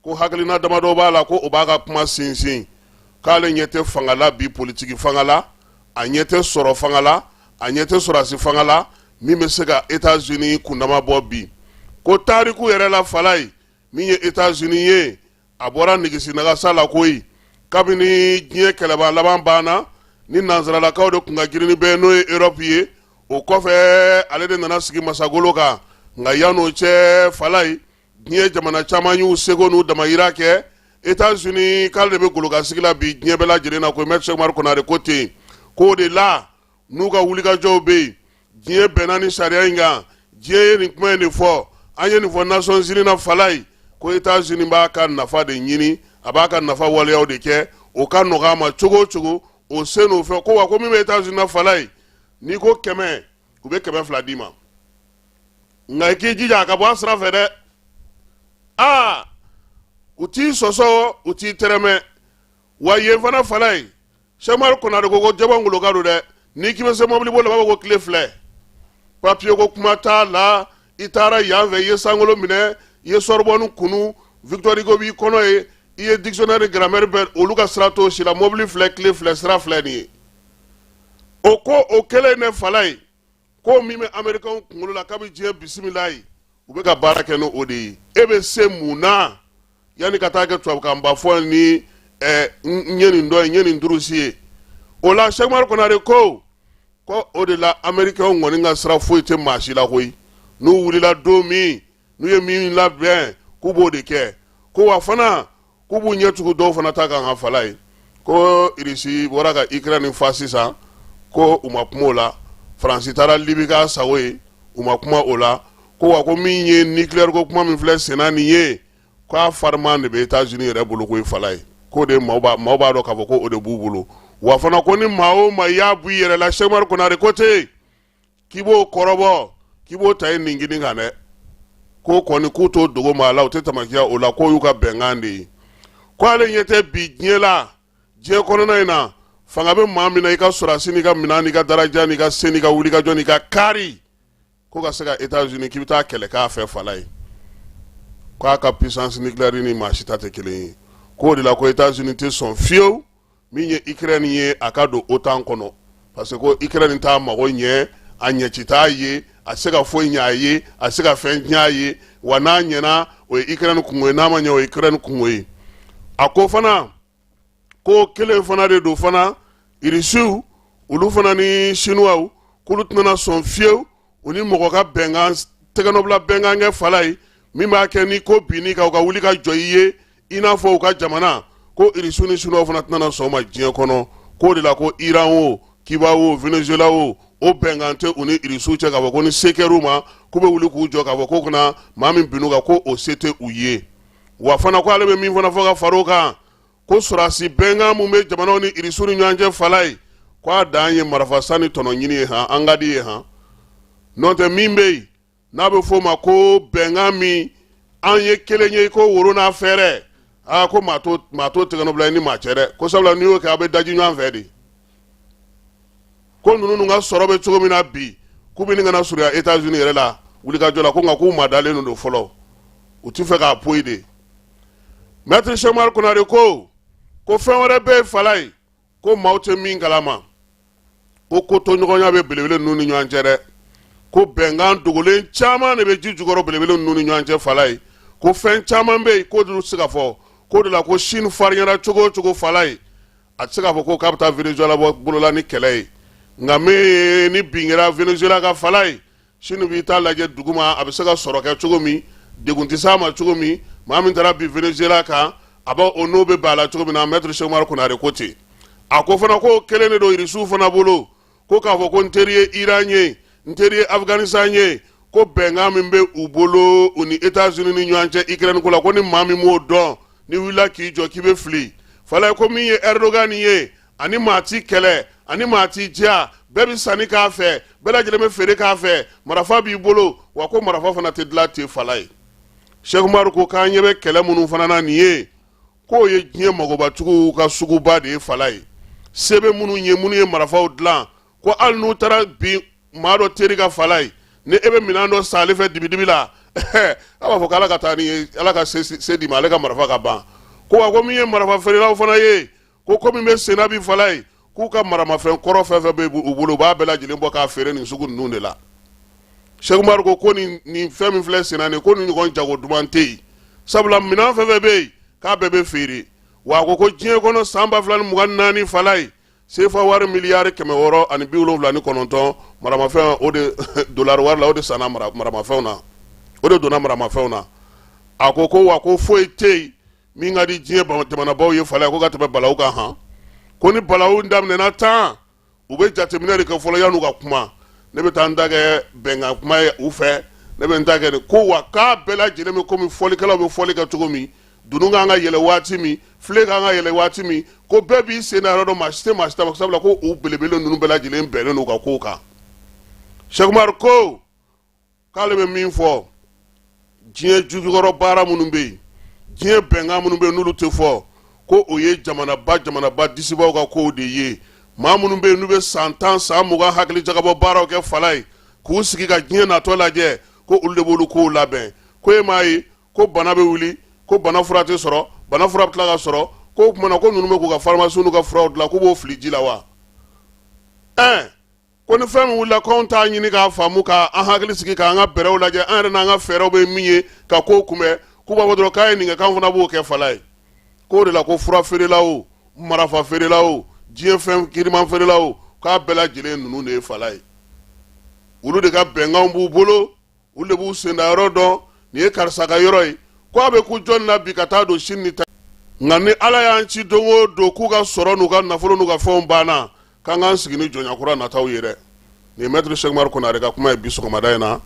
ko hakilina damadɔ b'a la, ko o b'a ka kuma sinsin, k'ale ɲɛ tɛ fanga la bi, politiki fanga la, a ɲɛ tɛ sɔrɔ fanga la, a ɲɛ tɛ sɔrɔdasi fanga la min bɛ se ka États-Unis kundama bɔ bi. Ko tariku yɛrɛ la falayi, min ye États-Unis ye, a bɔra nigisi nagasa la koyi. Kabini diɲɛ kɛlɛba laban banna, ni nansaralakaw de tun ka girin ni bɛɛ, n'o ye Europe ye, o kɔfɛ ale de nana sigi masagolo kan. Nka yann'o cɛ falayi, diɲɛ jamana caman y'u seko n'u damayira kɛ. États-Unis k'ale de bɛ golokasigi la bi diɲɛ bɛɛ lajɛlen na. Ko Maître Cheick Oumar Konare ko ten, k'o de la n'u ka wulikajɔw bɛ yen, diɲɛ bɛnna ni sariya in kan, diɲɛ ye nin kuma in de fɔ, an ye nin fɔ Nations Unies na falayi, ko États-Unis b'a ka nafa de ɲini, a b'a ka nafa waleyaw de kɛ, o ka nɔgɔ a ma cogo o cogo, o se n'o fɛ. Ko wa ko min bɛ États-Unis na falayi, n'i ko 100, u bɛ 200 d'i ma, nka i k'i jija a ka bɔ a sira fɛ dɛ. Aa, u t'i sɔsɔ, u t'i tɛrɛmɛ. Wa yen fana falayi, Cheick Oumar Konare ko jɛbɔ ngolo ka don dɛ. N'i k'i bɛ se mɔbili boli la, b'a fɔ ko kile filɛ, papiye ko kuma t'a la. I taara yan fɛ, i ye sankolo minɛ, i ye Sorbonne kunu, Victor Hugo b'i kɔnɔ ye, i ye dictionnaire grammaire bɛɛ, olu ka sira t'o si la. Mɔbili filɛ, kile filɛ, sira filɛ nin ye. O ko o kɛlen ne falayi, ko min bɛ amerikɛnw kunkolo la kabi diɲɛ bisimila ye, u bɛ ka baara kɛ n'o de ye. E bɛ se mun na yanni ka taa kɛ tubabukanba fɔ ni n ye nin dɔn ye, n ye nin durusi ye? O la Cheick Oumar Konare ko o de la amerikɛnw kɔni ka sira foyi tɛ maa si la koyi. N'u wulila don min, n'u ye min labɛn, k'u b'o de kɛ. Ko wa fana k'u b'u ɲɛ tugu dɔw fana ta kan ka falayi. Ko Irisi bɔra ka Ukraine fa sisan, ko u ma kuma o la. Faransi taara Libi k'a sago ye, u ma kuma o la. Ko wa ko min ye nucléaire ko kuma min filɛ senna nin ye, k'a fariman de bɛ États-Unis yɛrɛ bolo koyi falayi, k'o de maaw b'a dɔn k'a fɔ ko o de b'u bolo. Wa fana ko ni maa o maa y'a bɔ i yɛrɛ la, Cheick Oumar Konare ko ten, k'i b'o kɔrɔbɔ, k'i b'o ta i ningini kan dɛ. Ko kɔni k'u t'o dogo maa la, u tɛ tamakiya o la, k'o y'u ka bɛnkan de ye. Ko ale ɲɛ tɛ bi diɲɛ la, diɲɛ kɔnɔna in na, fanga bɛ maa min na, i ka sɔrɔdasi n'i ka minɛn n'i ka daraja n'i ka se n'i ka wulikajɔ n'i ka kaari, ko ka se ka États-Unis k'i bɛ taa kɛlɛ k'a fɛ falayi, k'a ka puissance nucléaire ni maa si ta tɛ kelen ye. K'o de la ko États-Unis tɛ sɔn fiyewu min ye Ukraine ye a ka don OTAN kɔnɔ, parce que ko Ukraine t'a mago ɲɛ, a ɲɛci t'a ye, a tɛ se ka foyi ɲɛ a ye, a tɛ se ka fɛn tiɲɛ a ye. Wa n'a ɲɛna, o ye Ukraine kungo ye, n'a ma ɲɛ, o ye Ukraine kungo ye. A ko fana ko kelen fana de don fana, Irisiw olu fana ni Sinuwaw, k'olu tɛna sɔn fiyewu u ni mɔgɔ ka bɛnkan tɛgɛnɔbila bɛnkan kɛ falayi, min b'a kɛ ni ko binni kan u ka wuli ka jɔ i ye i n'a fɔ u ka jamana. Ko Irisiw ni Sinuwaw fana tɛna sɔn o ma diɲɛ kɔnɔ. K'o de la ko Iran o, Cuba o, Venezuela o, o bɛnkan tɛ u ni Irisiw cɛ k'a fɔ ko ni se kɛr'u ma k'u bɛ wuli k'u jɔ k'a fɔ k'o kana maa min binn'u kan, ko o se tɛ u ye. Wa fana ko ale bɛ min fana fɔ ka far'o kan, ko sɔrɔdasi bɛnkan min bɛ jamanaw ni Irisiw ni ɲɔgɔn cɛ falayi, ko a dan ye marifa san ni tɔnɔ ɲini ye han, an ka di ye han. N'o tɛ min bɛ yen n'a bɛ f'o ma ko bɛnkan min an ye kelen ye ko woro n'a fɛɛrɛ, aa, ko maa t'o tɛgɛnɔ bila i ni maa cɛ dɛ. Ko sabula n'i y'o kɛ, a bɛ daji ɲɔgɔn fɛ de. Ko ninnu ka sɔrɔ bɛ cogo min na bi, k'u bɛ nin kana surunya États-Unis yɛrɛ la wulikajɔ la, ko nka k'u madalen don fɔlɔ, u ti fɛ k'a poyi de. Maître Cheick Oumar Konare ko fɛn wɛrɛ bɛ yen falayi, ko maaw tɛ min kalama, ko kotoɲɔgɔnya bɛ belebele ninnu ni ɲɔgɔn cɛ dɛ. Ko bɛnkan dogolen caman de bɛ ji jukɔrɔ belebele ninnu ni ɲɔgɔn cɛ falayi. Ko fɛn caman bɛ yen k'o tɛ se ka fɔ. K'o de la ko Chine farinyara cogo o cogo falayi, a tɛ se k'a fɔ ko k'a bɛ taa Venezuela bɔ bolola ni kɛlɛ ye. Nka min ni bin kɛra Venezuela kan falayi, Chine b'i ta lajɛ duguma, a bɛ se ka sɔrɔ kɛ cogo min, degun tɛ s'a ma cogo min. Maa min taara bin Venezuela kan, a b'a o n'o bɛ bɛn a la cogo min na. Maître Cheick Oumar Konare ko ten. A ko fana k'o kelen de don Irisiw fana bolo, ko k'a fɔ ko n teri ye Iran ye, n teri ye Afghanistan ye, ko bɛnkan min bɛ u bolo u ni États-Unis ni ɲɔgɔn cɛ Ukraine ko la, ko ni maa min m'o dɔn. n'i wulila k'i jɔ k'i bɛ fili. Falaye ko min ye Erdogan ye, ani maa ti kɛlɛ, ani maa ti diya, bɛɛ bɛ sanni k'a fɛ, bɛɛ lajɛlen bɛ feere k'a fɛ, marafa b'i bolo, wa ko marafa fana tɛ dilan ten. Falaye, Sɛki Umaru ko k'an ɲɛ bɛ kɛlɛ minnu fana na nin ye, k'o ye diɲɛ magobatigiw ka suguba de ye. Falaye, se bɛ minnu ye, minnu ye marafaw dilan, ko hali n'u taara bin maa dɔ teri ka, Falaye, ni e bɛ minɛn dɔ san ale fɛ dibidibi la, a b'a fɔ ko ala ka taa ni ye, ala ka se d'i ma, ale ka marafa ka ban. Ko wa ko min ye marafa feerelaw fana ye, ko ko min bɛ senna bi, Falaye, k'u ka maramafɛn kɔrɔ fɛn fɛn bɛ u bolo, u b'a bɛɛ lajɛlen bɔ k'a feere nin sugu ninnu de la. Sɛki Umaru ko ko nin fɛn min filɛ senna nin, ko nin ɲɔgɔn jago duman tɛ yen, sabula minɛn fɛn fɛn bɛ yen, k'a bɛɛ bɛ feere. Wa a ko ko diɲɛ kɔnɔ san 2024, Falaye, sefa wari miliyari 679 maramafɛn, o de dolari wari la, o de sanna maramafɛnw na, o de donna maramafɛnw na. A ko ko wa ko foyi tɛ yen min ka di diɲɛ jamanabaw ye, Falaye, ko ka tɛmɛ balawu kan han. Ko ni balawu daminɛna tan, u bɛ jateminɛ de kɛ fɔlɔ yan'u ka kuma. Ne bɛ taa n ta kɛ bɛnkan kuma ye u fɛ, ne bɛ n ta kɛ nin ko. Wa k'a bɛɛ lajɛlen bɛ komi fɔlikɛlaw bɛ fɔli kɛ cogo min, dunun kan ka yɛlɛ waati min, filen kan ka yɛlɛ waati min, ko bɛɛ b'i sen da yɔrɔ dɔ, maa si tɛ maa si ta, sabula ko u belebele ninnu bɛɛ lajɛlen bɛnnen n'u ka kow kan. Sɛki Umaru ko k'ale bɛ min fɔ, diɲɛ jujukɔrɔ baara minnu bɛ yen, diɲɛ bɛnkan minnu bɛ yen n'olu tɛ fɔ, ko o ye jamanaba jamanaba disibaw ka kow de ye. Maa minnu bɛ yen n'u bɛ san 10, san 20 hakili jagabɔ baaraw kɛ, Falaye, k'u sigi ka diɲɛ natɔ lajɛ, ko olu de b'olu kow labɛn. Ko e m'a ye ko bana bɛ wuli, ko bana fura tɛ sɔrɔ, bana fura bɛ tila ka sɔrɔ, ko o tuma na ko ninnu bɛ k'u ka farimasiw n'u ka furaw dilan, k'u b'o fili ji la wa? Ɛɛ, ko ni fɛn min wulila k'anw t'a ɲini k'a faamu, k'an hakili sigi, k'an ka bɛrɛw lajɛ, an yɛrɛ n'an ka fɛɛrɛw bɛ min ye ka kow kunbɛn, k'u b'a fɔ dɔrɔn k'a ye nin kɛ, k'an fana b'o kɛ. Falaye k'o de la ko fura feerela o, marafa feerela o, diɲɛ fɛn kiriman feerela o, k'a bɛɛ lajɛlen ninnu de ye. Falaye, olu de ka bɛnkanw b'u bolo, olu de b'u senda yɔrɔ dɔn, nin ye karisa ka yɔrɔ ye. Ko a bɛ kun jɔn na bi ka taa don sini ni ta, nka ni ala y'an ci don o don k'u ka sɔrɔ n'u ka nafolo n'u ka fɛnw banna, k'an k'an sigi ni jɔnya kura nataw ye dɛ. Nin ye mɛtiri Sɛki Umaru Konare ka kuma ye bi sɔgɔmada in na,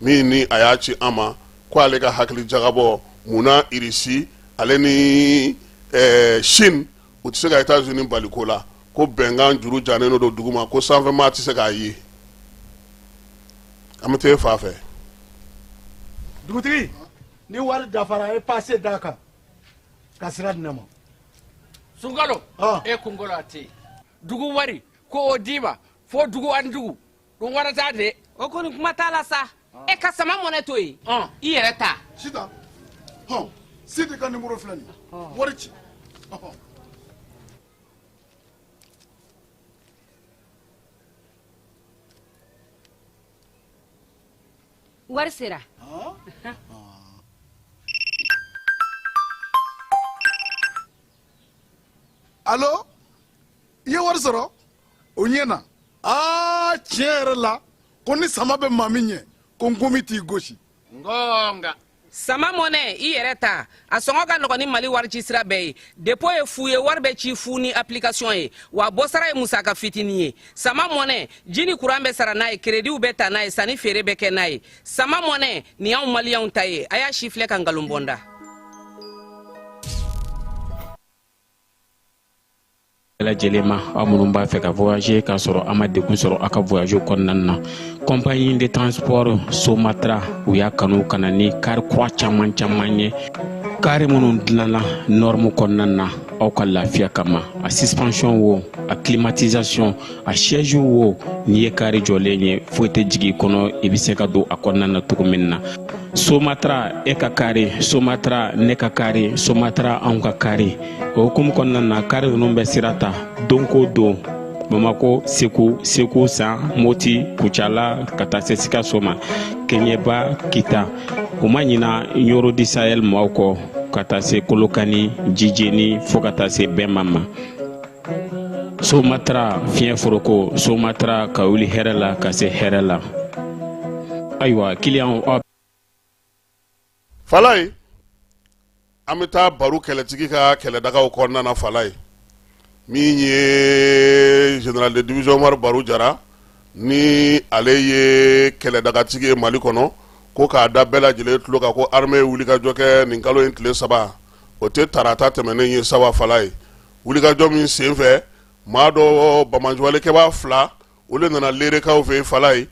min ni a y'a ci an ma ko ale ka hakili jagabɔ mun na Irisi ale ni Chine u tɛ se ka États-Unis bali ko la, ko bɛnkan juru jannen don dugu ma, ko sanfɛmaa tɛ se k'a ye. An bɛ taa e fa fɛ. Dugutigi, ni wari dafara, e pase d'a kan ka sira di ne ma. Sunkalo, e kunkolo a tɛ yen. Dugu wari ko o d'i ma fo dugu ani dugu ɗum waɗata de. O kɔni kuma t'a la sa. E ka sama mɔnɛ to yen, i yɛrɛ ta. Sitan, hɔn, Sidi ka nimoro filɛ nin ye, wari ci. Wari sera. Alo, i ye wari sɔrɔ? O ɲɛna. Aa, tiɲɛ yɛrɛ la, ko ni sama bɛ maa min ɲɛ, ko nkomi t'i gosi. Ngonga. Sama mɔnɛ, i yɛrɛ ta, a sɔngɔ ka nɔgɔn ni Mali warici sira bɛɛ ye. Dépôt ye fu ye, wari bɛ ci fu ni application ye, wa bɔsara ye musaka fitinin ye. Sama mɔnɛ, ji ni kuran bɛ sara n'a ye, kerediw bɛ ta n'a ye, sanni feere bɛ kɛ n'a ye. Sama mɔnɛ nin y'anw maliyɛnw ta ye. A y'a si filɛ ka nkalon bɔ n da. Lajɛlen ma, aw minnu b'a fɛ ka voyager k'a sɔrɔ a ma degun sɔrɔ aw ka voyage kɔnɔna na, compagnie de transport Somatra, u y'a kanu ka na ni kari kura caman caman ye, kari minnu dilanna norme kɔnɔna na aw ka lafiya kama. A suspension wo, a climatisation, a siège wo, n'i ye kari jɔlen ye, foyi tɛ jigin i kɔnɔ, i bɛ se ka don a kɔnɔna na cogo min na. Somatra, e ka kari Somatra, ne ka kari Somatra, anw ka kari. O hukumu kɔnɔna na, kari ninnu bɛ sira ta don ko don Bamako, Segu, Segu San, Moti, Kucala, ka taa se Sikaso ma, Keɲeba, Kita. U ma ɲina Ɲoro du Sahel maaw kɔ, ka taa se Kolokani, Jijeni, fo ka taa se Bɛma ma. Somatra fiɲɛ foroko, Somatra ka wuli hɛrɛ la ka se hɛrɛ la. Ayiwa, kiliyanw, aw Falaye, an bɛ taa Baru kɛlɛtigi ka kɛlɛdagaw kɔnɔna na. Falaye, min ye général de division Umaru Baru Jara, ni ale ye kɛlɛdagatigi ye Mali kɔnɔ, ko k'a da bɛɛ lajɛlen tulo kan ko armée ye wulikajɔ kɛ nin kalo in tile 3. O tɛ tarata tɛmɛnen ye saba falaye. Wulikajɔ min senfɛ, maa dɔ banbaanciwalekɛbaa fila, olu nana Lerekaw fɛ yen falaye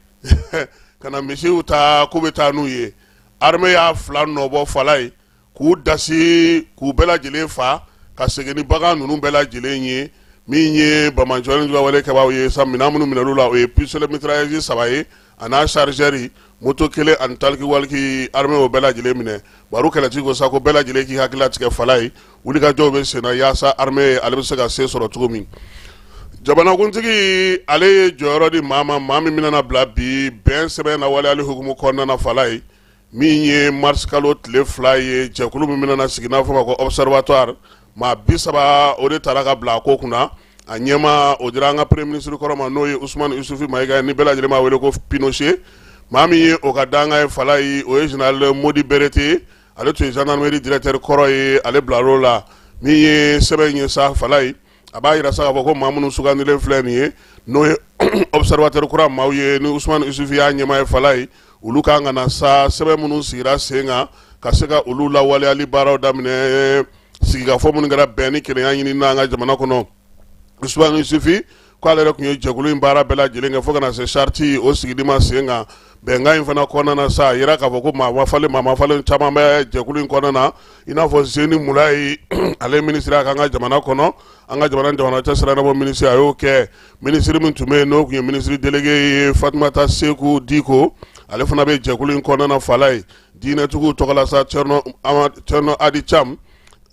ka na misiw ta k'u bɛ taa n'u ye. Armée y'a fila nɔbɔ falaye, k'u dasi, k'u bɛɛ lajɛlen fa, ka segin ni bagan ninnu bɛɛ lajɛlen ye. Min ye banbaanciwalekɛbaaw ye sa, minɛn minnu minɛn'u la, o ye pistolet mitrailleuse 3 ye a n'a chargeur, moto kelen ani talkie-walkie. Armée o bɛɛ lajɛlen minɛ. Baro kɛlɛtigi ko sa ko bɛɛ lajɛlen k'i hakili latigɛ falaye, wulikajɔw bɛ senna yaasa armée ale bɛ se ka se sɔrɔ cogo min. Jamanakuntigi ale ye jɔyɔrɔ di maa ma, maa min bɛna bila bi bɛn sɛbɛn na waleyali hukumu kɔnɔna na falaye. Min ye marisikalo tile 2 ye, jɛkulu min bɛna sigi n'a fɔ ma ko observatoire, maa 30 o de taara ka bila a ko kunna. A ɲɛmaa o dira an ka premier ministre kɔrɔ ma, n'o ye Usumani Isufi Mayiga ye, ni bɛɛ lajɛlen b'a wele ko Pinochet. Maa min ye o ka dankan ye falaye, o ye général Modi Berete ye. Ale tun ye gendarmerie directeur kɔrɔ ye, ale bilar'o la. Min ye sɛbɛn ye sa falaye, a b'a yira sa k'a fɔ ko maa minnu sugandilen filɛ nin ye, n'o ye observatoire kura maaw ye, ni Usumani Isufi y'a ɲɛmaa ye falaye, olu kan ka na sa sɛbɛn minnu sigira sen kan ka se ka olu lawaleyali baaraw daminɛ. Sigikafɔ minnu kɛra bɛn ni kelenya ɲini n'an ka jamana kɔnɔ, Usumani Isufi ko ale yɛrɛ tun ye jɛkulu in baara bɛɛ lajɛlen kɛ fo ka na se charte o sigili ma sen kan. Bɛnkan in fana kɔnɔna na sa, a yira k'a fɔ ko maa mafalen caman bɛ jɛkulu in kɔnɔna na, i n'a fɔ Zeni Mulayi, ale minisiri a k'an ka jamana kɔnɔ, an ka jamana jamana cɛ sira bɔ minisiri, a y'o kɛ. Minisiri min tun bɛ yen, n'o tun ye minisiri délégué ye, Fatumata Seku Diko, ale fana bɛ jɛkulu in kɔnɔna na falaye. Diinɛtigiw tɔgɔ la sa, Thierno Adi Cham,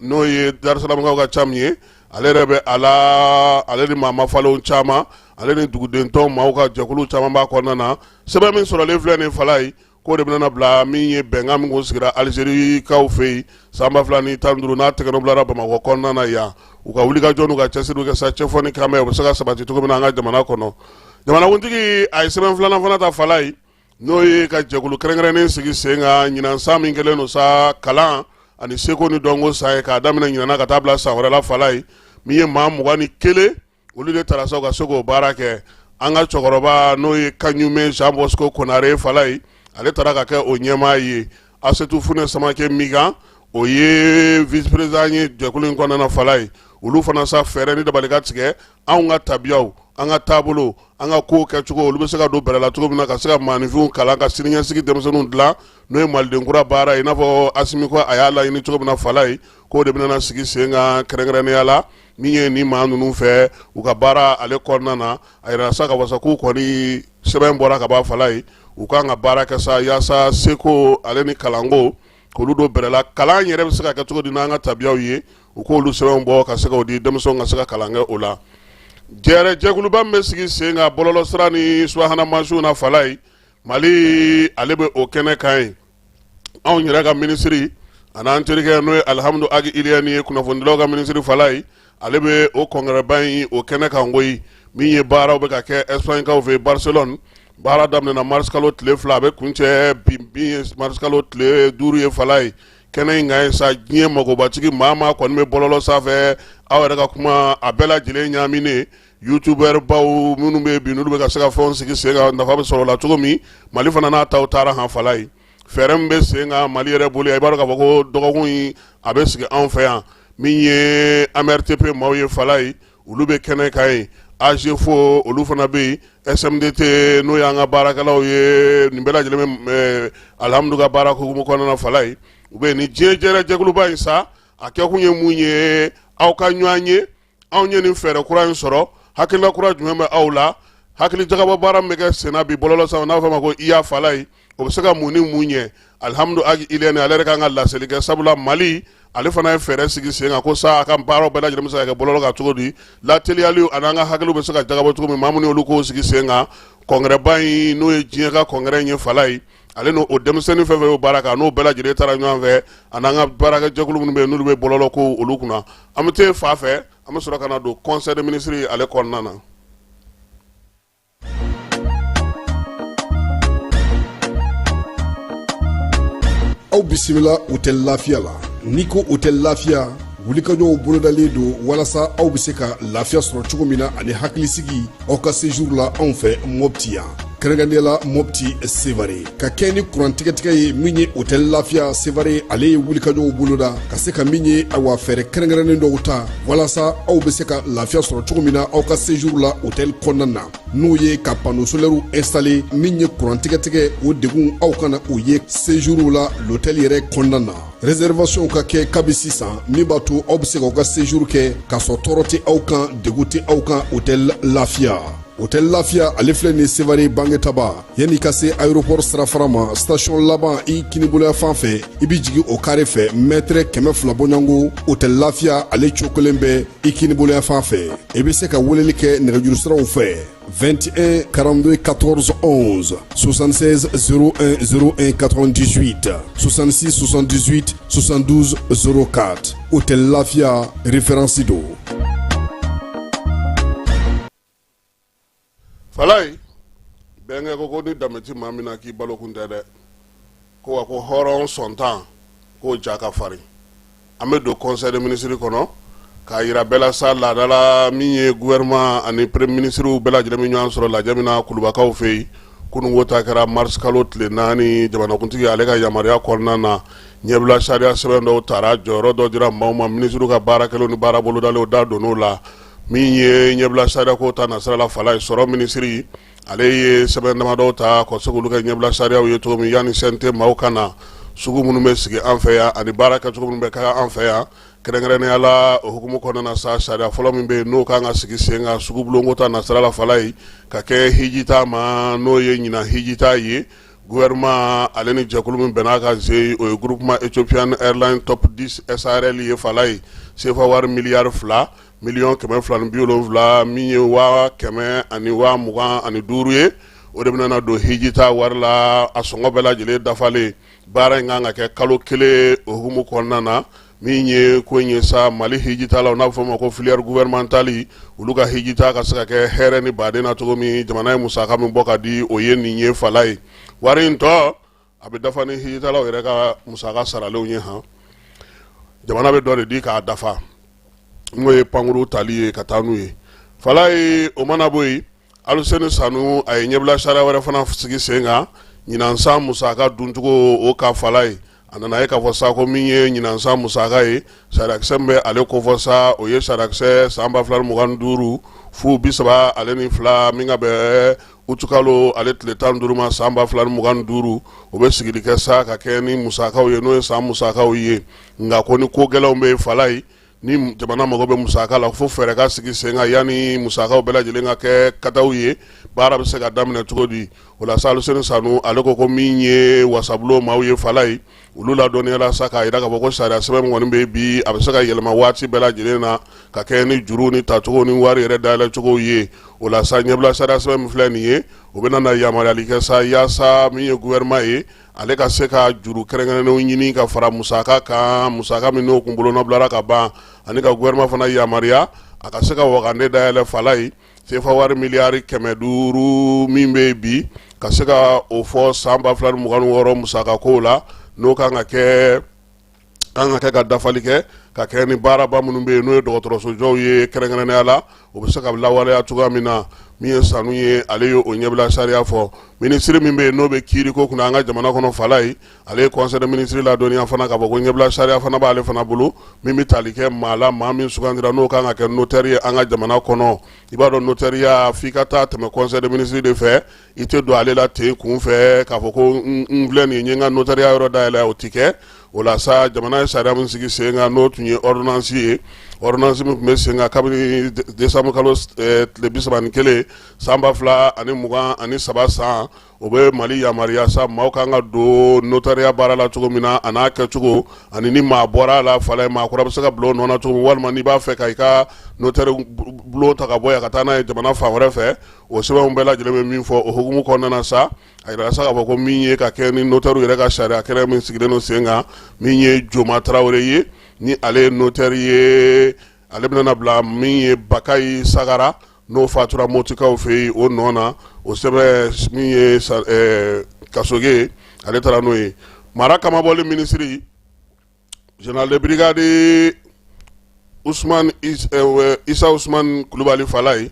n'o ye Darusalamkaw ka Cham ye, ale yɛrɛ bɛ a la, ale ni maa mafalenw caman, ale ni dugudentɔn maaw ka jɛkulu caman b'a kɔnɔna na. Sɛbɛn min sɔrɔlen filɛ nin falaye, k'o de bɛna bila min ye bɛnkan min kun sigira Alizerikaw fɛ yen san 2015, n'a tɛgɛnɔ bilara Bamakɔ kɔnɔna na yan, u ka wulikajɔ n'u ka cɛsiriw kɛ sa, cɛfɔ ni kanbɛn, o bɛ se ka sabati cogo min na an ka jamana kɔnɔ. Jamanakuntigi a ye sɛbɛn filanan fana ta falaye, n'o ye ka jɛkulu kɛrɛnkɛrɛnnen sigi sen kan ɲinan san min kɛlen don sa kalan ani seko ni dɔnko san ye, k'a daminɛ ɲinan ka taa bila san wɛrɛ la falaye. Min ye maa 21, olu de tara sa ka se k'o baara kɛ. An ka cɛkɔrɔba, n'o ye Kaɲume Jean Bosco Konare falaye, ale taara ka kɛ o ɲɛmaa ye. Asetu Funɛ Samakɛ Migan, o ye vice président ye jɛkulu in kɔnɔna na falaye. Olu fana sa, fɛɛrɛ ni dabali ka tigɛ anw ka tabiyaw, an ka taabolo, an ka kow kɛcogo, olu bɛ se ka don bɛrɛ la cogo min na, ka se ka maaninfinw kalan, ka siniɲɛsigi denmisɛnninw dilan, n'o ye maliden kura baara ye, i n'a fɔ Asimi ko a y'a laɲini cogo min na falaye, k'o de bɛna sigi sen kan kɛrɛnkɛrɛnnenya la. Min ye ni maa ninnu fɛ u ka baara ale kɔnɔna na, a yira sa ka wasa k'u kɔni sɛbɛn bɔra ka ban falaye, u kan ka baara kɛ sa yaasa seko ale ni kalanko k'olu don bɛrɛ la. Kalan yɛrɛ bɛ se ka kɛ cogo di n'an ka tabiyaw ye, u k'olu sɛbɛnw bɔ ka se k'o di denmisɛnw ka se ka kalan kɛ o la. Jɛrɛ jɛkuluba min bɛ sigi sen kan bɔlɔlɔsira ni subahana mansinw na falaye, Mali ale bɛ o kɛnɛ kan ye. Anw yɛrɛ ka minisiri ani an terikɛ, n'o ye Alihamudu Agi Iliyɛni ye, kunnafonidilaw ka minisiri falaye, ale bɛ o kɔnkɛrɛba in o kɛnɛ kan koyi. Min ye baaraw bɛ ka kɛ Espagne-kaw fɛ Barcelone, baara daminɛna mars kalo tile 2, a bɛ kuncɛ bi min ye mars kalo tile 5 ye falaye. Kɛnɛ in kan ye sa, diɲɛ magobatigi maa maa kɔni bɛ bɔlɔlɔ sanfɛ, aw yɛrɛ ka kuma a bɛɛ lajɛlen ɲaaminen, youtubeur baw minnu bɛ bi, n'olu bɛ ka se ka fɛnw sigi sen kan, nafa bɛ sɔrɔ o la cogo min. Mali fana n'a taw taara han falaye. Fɛɛrɛ min bɛ sen kan Mali yɛrɛ bolo yan, i b'a dɔn k'a fɔ ko dɔgɔkun in a bɛ sigi anw fɛ yan. Min ye AMRTP maaw ye falaye, olu bɛ kɛnɛ kan yen. AGFO olu fana bɛ yen, SMDT n'o y'an ka baarakɛlaw ye, nin bɛɛ lajɛlen bɛ Alihamudu ka baara hukumu kɔnɔna na falaye, u bɛ yen. Ni diɲɛ jɛrɛ jɛkuluba in sa, a kɛkun ye mun ye? Aw ka ɲɔgɔn ye, anw ye nin fɛɛrɛ kura in sɔrɔ, hakilina kura jumɛn bɛ aw la? Hakili jagabɔ baara min bɛ kɛ senna bi bɔlɔlɔ sanfɛ, n'a fɔ a ma ko IA falaye, o bɛ se ka mun ni mun ɲɛ? Alihamudu Agi Iliyɛni ale yɛrɛ kan ka laseli kɛ, sabula Mali ale fana ye fɛɛrɛ sigi sen kan ko sa a ka baaraw bɛɛ lajɛlen bɛ se ka kɛ bɔlɔlɔ kan cogo di, lateliyali ani an ka hakiliw bɛ se ka jagabɔ cogo min. Maa minnu y'olu kow sigi sen kan, kɔnkɛrɛba in n'o ye diɲɛ ka kɔnkɛrɛ in ye falaye, ale n'o denmisɛnnin fɛn fɛn y'o baara kɛ, n'o bɛɛ lajɛlen taara ɲɔgɔn fɛ, ani an ka baarakɛjɛkulu minnu bɛ yen, n'olu bɛ bɔlɔlɔ ko olu kunna. An bɛ taa fa fɛ, an bɛ sɔrɔ ka na don conseil des ministres ale kɔnɔna na. Aw bisimila hôtel Lafiya la. N'i ko hôtel Lafiya, wulikajɔw bolodalen don walasa aw bɛ se ka lafiya sɔrɔ cogo min na ani hakilisigi aw ka séjour la anw fɛ Mopti yan. Kɛrɛnkɛrɛnnenya la Mopti Sevare, ka kɛ ni kurantigɛtigɛ ye min ye Hôtel Lafiya Sevare, ale ye wulikajɔw boloda ka se ka min ye, awa, fɛɛrɛ kɛrɛnkɛrɛnnen dɔw ta walasa aw bɛ se ka lafiya sɔrɔ cogo min na aw ka séjour la hôtel kɔnɔna na, n'o ye ka panneau solaire installer. Min ye kurantigɛtigɛ, o degun aw kana o ye séjour la l'hôtel yɛrɛ kɔnɔna na. Réservation ka kɛ kabi sisan, min b'a to aw bɛ se k'aw ka séjour kɛ k'a sɔrɔ tɔɔrɔ tɛ aw kan, degun tɛ aw kan. Hôtel Lafiya, Hôtel Lafiya, ale filɛ nin Sevare Bangetaba, yanni ka se aéroport sirafara ma, station laban i kiniboloya fan fɛ, i bɛ jigin o carré fɛ, mètre 200 bɔɲɔgɔnko, Hôtel Lafiya ale cokolen bɛ i kiniboloya fan fɛ. I bɛ se ka weleli kɛ nɛgɛjuru siraw fɛ: 21 42 14 11, 76 01 01 98, 66 78 72 04. Hôtel Lafiya, référence don. Falayi, bɛnkɛ ko ni danbe ti maa min na, k'i balo kun tɛ dɛ. Ko wa ko hɔrɔn sɔntan k'o ja ka farin. An bɛ don conseil des ministres kɔnɔ k'a yira bɛɛ la sa, laadala min ye gouvernement ani premier ministre bɛɛ lajɛlen bɛ ɲɔgɔn sɔrɔ lajɛ min na Kulubakaw fɛ yen. Kununko ta kɛra mars kalo tile 4. Jamanakuntigi ale ka yamaruya kɔnɔna na, ɲɛbila sariya sɛbɛn dɔw tara, jɔyɔrɔ dɔ dira maaw ma, minisiriw ka baara kɛlenw ni baara bolodalenw da donn'o la. Min ye ɲɛbila sariya ko ta nasira la, Falaye, sɔrɔ minisiri ale ye sɛbɛn damadɔw ta ka se k'olu kɛ ɲɛbila sariyaw ye cogo min yanni CNT maaw ka na. Sugu minnu bɛ sigi an fɛ yan ani baara kɛcogo minnu bɛ kɛ an fɛ yan, kɛrɛnkɛrɛnnenya la, o hukumu kɔnɔna na sa, sariya fɔlɔ min bɛ yen n'o kan ka sigi sen kan sugubulonko ta nasira la, Falaye, ka kɛ hijita ma, n'o ye ɲinan hijita ye, gouvernement ale ni jɛkulu min bɛn'a kan ze, o ye groupement Ethiopian Airlines Top 10 SARL ye. Falaye, sefa wari miliyari 2 270,000,000, min ye 125,000 ye, o de bɛna don hijita wari la, a sɔngɔ bɛɛ lajɛlen dafalen. Baara in kan ka kɛ kalo 1. O hukumu kɔnɔna na, min ye ko in ye sa, Mali hijitalaw, n'a bɛ fɔ o ma ko filière gouvernementale, olu ka hijita ka se ka kɛ hɛrɛ ni baden na cogo min, jamana ye musaka min bɔ ka di, o ye nin ye. Falaye, wari in tɔ a bɛ dafa ni hijitalaw yɛrɛ ka musaka saralenw ye. Han, jamana bɛ dɔ de di k'a dafa, n'o ye pankuru tali ye ka taa n'u ye. Falaye, o mana bɔ yen, Aluseni Sanu a ye ɲɛbila sariya wɛrɛ fana sigi sen kan ɲinan san musaka duncogo o ka. Falaye, a nana ye k'a fɔ sa ko min ye ɲinan san musaka ye, sariyakisɛ min bɛ ale kofɔ sa, o ye sariyakisɛ san 2025 fu 32, min ka bɛn utukalo ale tile 15 ma san 2025. O bɛ sigili kɛ sa ka kɛ ni musakaw ye, n'o ye san musakaw ye. Nka ko ni ko gɛlɛnw bɛ yen, Falaye, ni jamana mago bɛ musaka la, fo fɛɛrɛ ka sigi sen kan yanni musakaw bɛɛ lajɛlen ka kɛ kataw ye, baara bɛ se ka daminɛ cogo di? O la sa, Aluseni Sanu ale ko min ye wasabulon maaw ye, Falaye, olu ladɔnniyala sa k'a jira k'a fɔ ko sariya sɛbɛn min kɔni bɛ bi, a bɛ se ka yɛlɛma waati bɛɛ lajɛlen na ka kɛ ni juru ni tacogo ni wari yɛrɛ dayɛlɛcogo ye. O la sa, ɲɛbila sariya sɛbɛn min filɛ nin ye, o bɛna na yamaruyali kɛ sa yaasa min ye gouvernement ye, ale ka se ka juru kɛrɛnkɛrɛnnenw ɲini ka fara musaka kan, musaka min n'o kun bolonɔbilara ka ban, ani ka gouvernement fana yamaruya a ka se ka wagande dayɛlɛ, Falaye, sefa wari miliyari 500 min bɛ yen bi, ka se ka o fɔ san 2026 musaka kow la, n'o kan ka kɛ ka dafali kɛ ka kɛ ni baaraba minnu bɛ yen, n'o ye dɔgɔtɔrɔsojɔw ye kɛrɛnkɛrɛnnenya la, o bɛ se ka lawaleya cogoya min na. Min ye Sanu ye, ale ye o ɲɛbila sariya fɔ. Minisiri min bɛ yen n'o bɛ kiiriko kunna an ka jamana kɔnɔ, Falaye, ale ye conseil des ministres ladɔnniya fana k'a fɔ ko ɲɛbila sariya fana b'ale fana bolo min bɛ tali kɛ maa la, maa min sugandira n'o kan ka kɛ notaire ye an ka jamana kɔnɔ. I b'a dɔn, notaireya, f'i ka taa tɛmɛ conseil des ministres de fɛ. I tɛ don ale la ten kun fɛ k'a fɔ ko n filɛ nin ye, n ye n ka notaireya yɔrɔ dayɛlɛ, o tɛ kɛ. O la sa, jamana ye sariya min sigi sen kan, n'o tun ye ordonnance ye, ordonnance min tun bɛ sen kan kabini décembre kalo tile 31 san 2023 san, o bɛ Mali yamaruya sa maaw kan ka don notariya baara la cogo min na, a n'a kɛcogo, ani ni maa bɔra a la, Falaye, maa kura bɛ se ka bila o nɔ na cogo min, walima n'i b'a fɛ ka i ka notaire bulon ta ka bɔ yan ka taa n'a ye jamana fan wɛrɛ fɛ, o sɛbɛnw bɛɛ lajɛlen bɛ min fɔ. O hukumu kɔnɔna na sa, a yirala sa k'a fɔ ko min ye ka kɛ ni notaire yɛrɛ ka sariya kɛrɛ min sigilen don sen kan, min ye Joma Tarawele ye, ni ale ye notaire ye, ale bɛna bila min ye Bakayi Sagara, n'o fatura Motikaw fɛ yen, o nɔ na. O sɛbɛn min ye Kasoge ye, ale taara n'o ye. Mara kamabɔli minisiri, général de brigade Usman Isa Usman Kulubali, Falaye,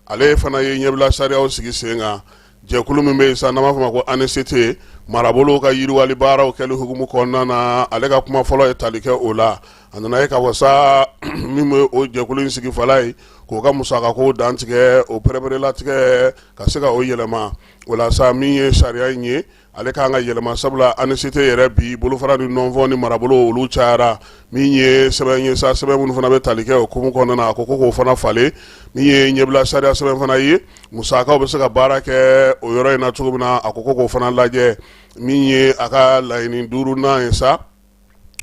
ale fana ye ɲɛbila sariyaw sigi sen kan. Jɛkulu min bɛ yen sa n'an b'a fɔ ma ko ANCT, marabolow ka yiriwali baaraw kɛli hukumu kɔnɔna na, ale ka kuma fɔlɔ ye tali kɛ o la. A nana ye k'a fɔ sa, min bɛ o jɛkulu in sigi fala ye, k'o ka musakako dantigɛ, o pereperelatigɛ ka se ka o yɛlɛma. O la sa, min ye sariya in ye, ale ka kan ka yɛlɛma, sabula ANCT yɛrɛ bi bolofara ni nɔnfɔ ni marabolo olu cayara. Min ye sɛbɛn ye sa, sɛbɛn minnu fana bɛ tali kɛ o hukumu kɔnɔna na, a ko k'o fana falen. Min ye ɲɛbila sariya sɛbɛn fana ye, musakaw bɛ se ka baara kɛ o yɔrɔ in na cogo min na, a ko k'o fana lajɛ. Min ye a ka laɲini duurunan ye sa,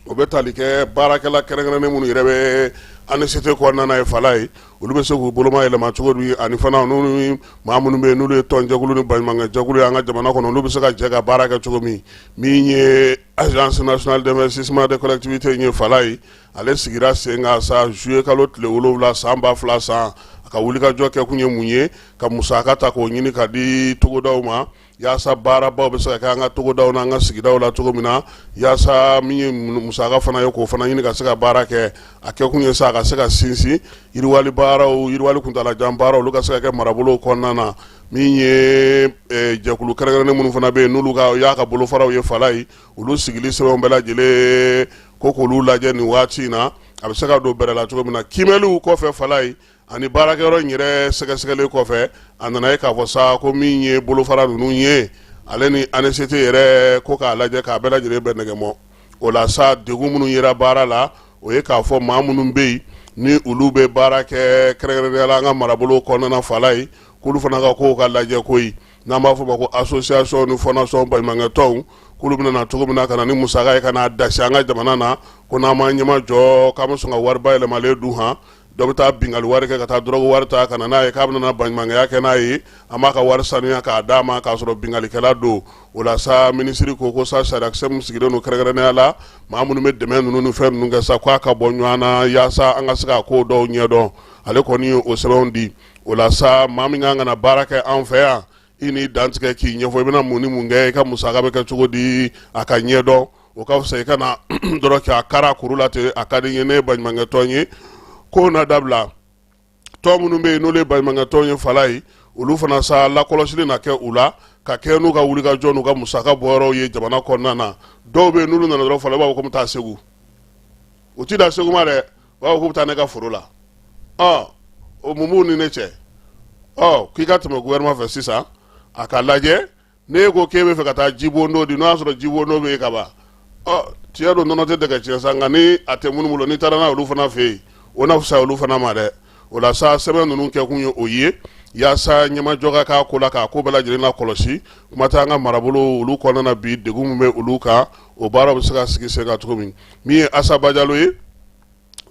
o bɛ tali kɛ baarakɛla kɛrɛnkɛrɛnnen minnu yɛrɛ bɛ ANCT kɔnɔna na ye fala ye, olu bɛ se k'u boloma yɛlɛma cogo di, ani fana n'u maa minnu bɛ yen n'olu ye tɔnjɛkulu ni baɲumankɛjɛkulu ye an ka jamana kɔnɔ, olu bɛ se ka jɛ ka baara kɛ cogo min. Min ye Agence nationale d'investissement des collectivités ye fala ye, ale sigira sen kan sa juillet kalo tile 7 san 2000 san. A ka wulikajɔ kɛ kun ye mun ye? Ka musaka ta k'o ɲini ka di togodaw ma, yaasa baarabaw bɛ se ka kɛ an ka togodaw n'an ka sigidaw la cogo min na, yaasa min ye musaka fana ye, k'o fana ɲini ka se ka baara kɛ. A kɛkun ye sa, a ka se ka sinsin yiriwali baaraw, yiriwali kuntaalajan baaraw, olu ka se ka kɛ marabolow kɔnɔna na. Min ye jɛkulu kɛrɛnkɛrɛnnen minnu fana bɛ yen, n'olu ka y'a ka bolofaraw ye fala ye, olu sigili sɛbɛnw bɛɛ lajɛlen ko k'olu lajɛ nin waati in na, a bɛ se ka don bɛrɛ la cogo min na. Kiimɛliw kɔfɛ fala ye, ani baarakɛyɔrɔ in yɛrɛ sɛgɛsɛgɛlen kɔfɛ, a nana ye k'a fɔ sa ko min ye bolofara ninnu ye, ale ni ANCT yɛrɛ, ko k'a lajɛ k'a bɛɛ lajɛlen bɛ nɛgɛmɔ. O la sa, degun minnu yera baara la, o ye k'a fɔ maa minnu bɛ yen ni olu bɛ baara kɛ kɛrɛnkɛrɛnnenya la an ka marabolo kɔnɔna fala ye, k'olu fana ka kow ka lajɛ koyi, n'an b'a fɔ ma ko association ni fondation, baɲumankɛtɔnw, k'olu bɛna na cogo min na ka na ni musaka ye ka n'a dasi an ka jamana na, ko n'an m'an ɲɛmajɔ k'an bɛ sɔn ka wari bayɛlɛmalen dun han. Dɔ bɛ taa binkanni wari kɛ ka taa dɔrɔgu wari ta ka na n'a ye k'a bɛna baɲumankɛya kɛ n'a ye, an b'a ka wari sanuya k'a d'a ma k'a sɔrɔ binkannikɛla don. O la sa, minisiri ko sa sariyakisɛ min sigilen don kɛrɛnkɛrɛnnenya la maa minnu bɛ dɛmɛ ninnu ni fɛn ninnu kɛ sa, k'a ka bɔ ɲɔgɔn na yaasa an ka se ka ko dɔw ɲɛdɔn. Ale kɔni ye o sɛbɛnw di. O la sa, maa min kan ka na baara kɛ an fɛ yan, i n'i dantigɛ k'i ɲɛfɔ i bɛna mun ni mun kɛ, i ka musaka bɛ kɛ cogo di, a ka ɲɛdɔn. O ka fisa i ka na dɔrɔn k'a kara kuru la ten. A ka di n ye, ne ye baɲumankɛtɔn ye, k'o na dabila. Tɔn minnu bɛ yen n'olu ye baɲumankɛtɔn ye fala ye, olu fana sa, lakɔlɔsili na kɛ u la ka kɛ n'u ka wulikajɔ n'u ka musaka bɔyɔrɔw ye jamana kɔnɔna na. Dɔw bɛ yen, n'olu nana dɔrɔn fala, u b'a fɔ ko n bɛ taa Segu. U ti dan Segu ma dɛ, u b'a fɔ k'u bɛ taa ne ka foro la. Ɔ, o mun b'u ni ne cɛ? Ɔ, k'i ka tɛmɛ gouvernement fɛ sisan, a ka lajɛ. N'e ko k'e bɛ fɛ ka taa jibondo di, n'o y'a sɔrɔ jibondo bɛ yen ka ban, ɔ, tiɲɛ don, nɔnɔ tɛ dɛgɛ tiɲɛ sa, nka ni a tɛ minnu bolo, n'i taara n'a olu fana fɛ yen, o na fisaya olu fana ma dɛ. O la sa, sɛbɛn ninnu kɛkun ye o ye, yaasa ɲɛmajɔ ka k'a ko la, k'a ko bɛɛ lajɛlen lakɔlɔsi. Kuma tɛ an ka marabolo olu kɔnɔna na bi, degun min bɛ olu kan, o baaraw bɛ se ka sigi sen kan cogo min. Min ye Asa Bajalo ye,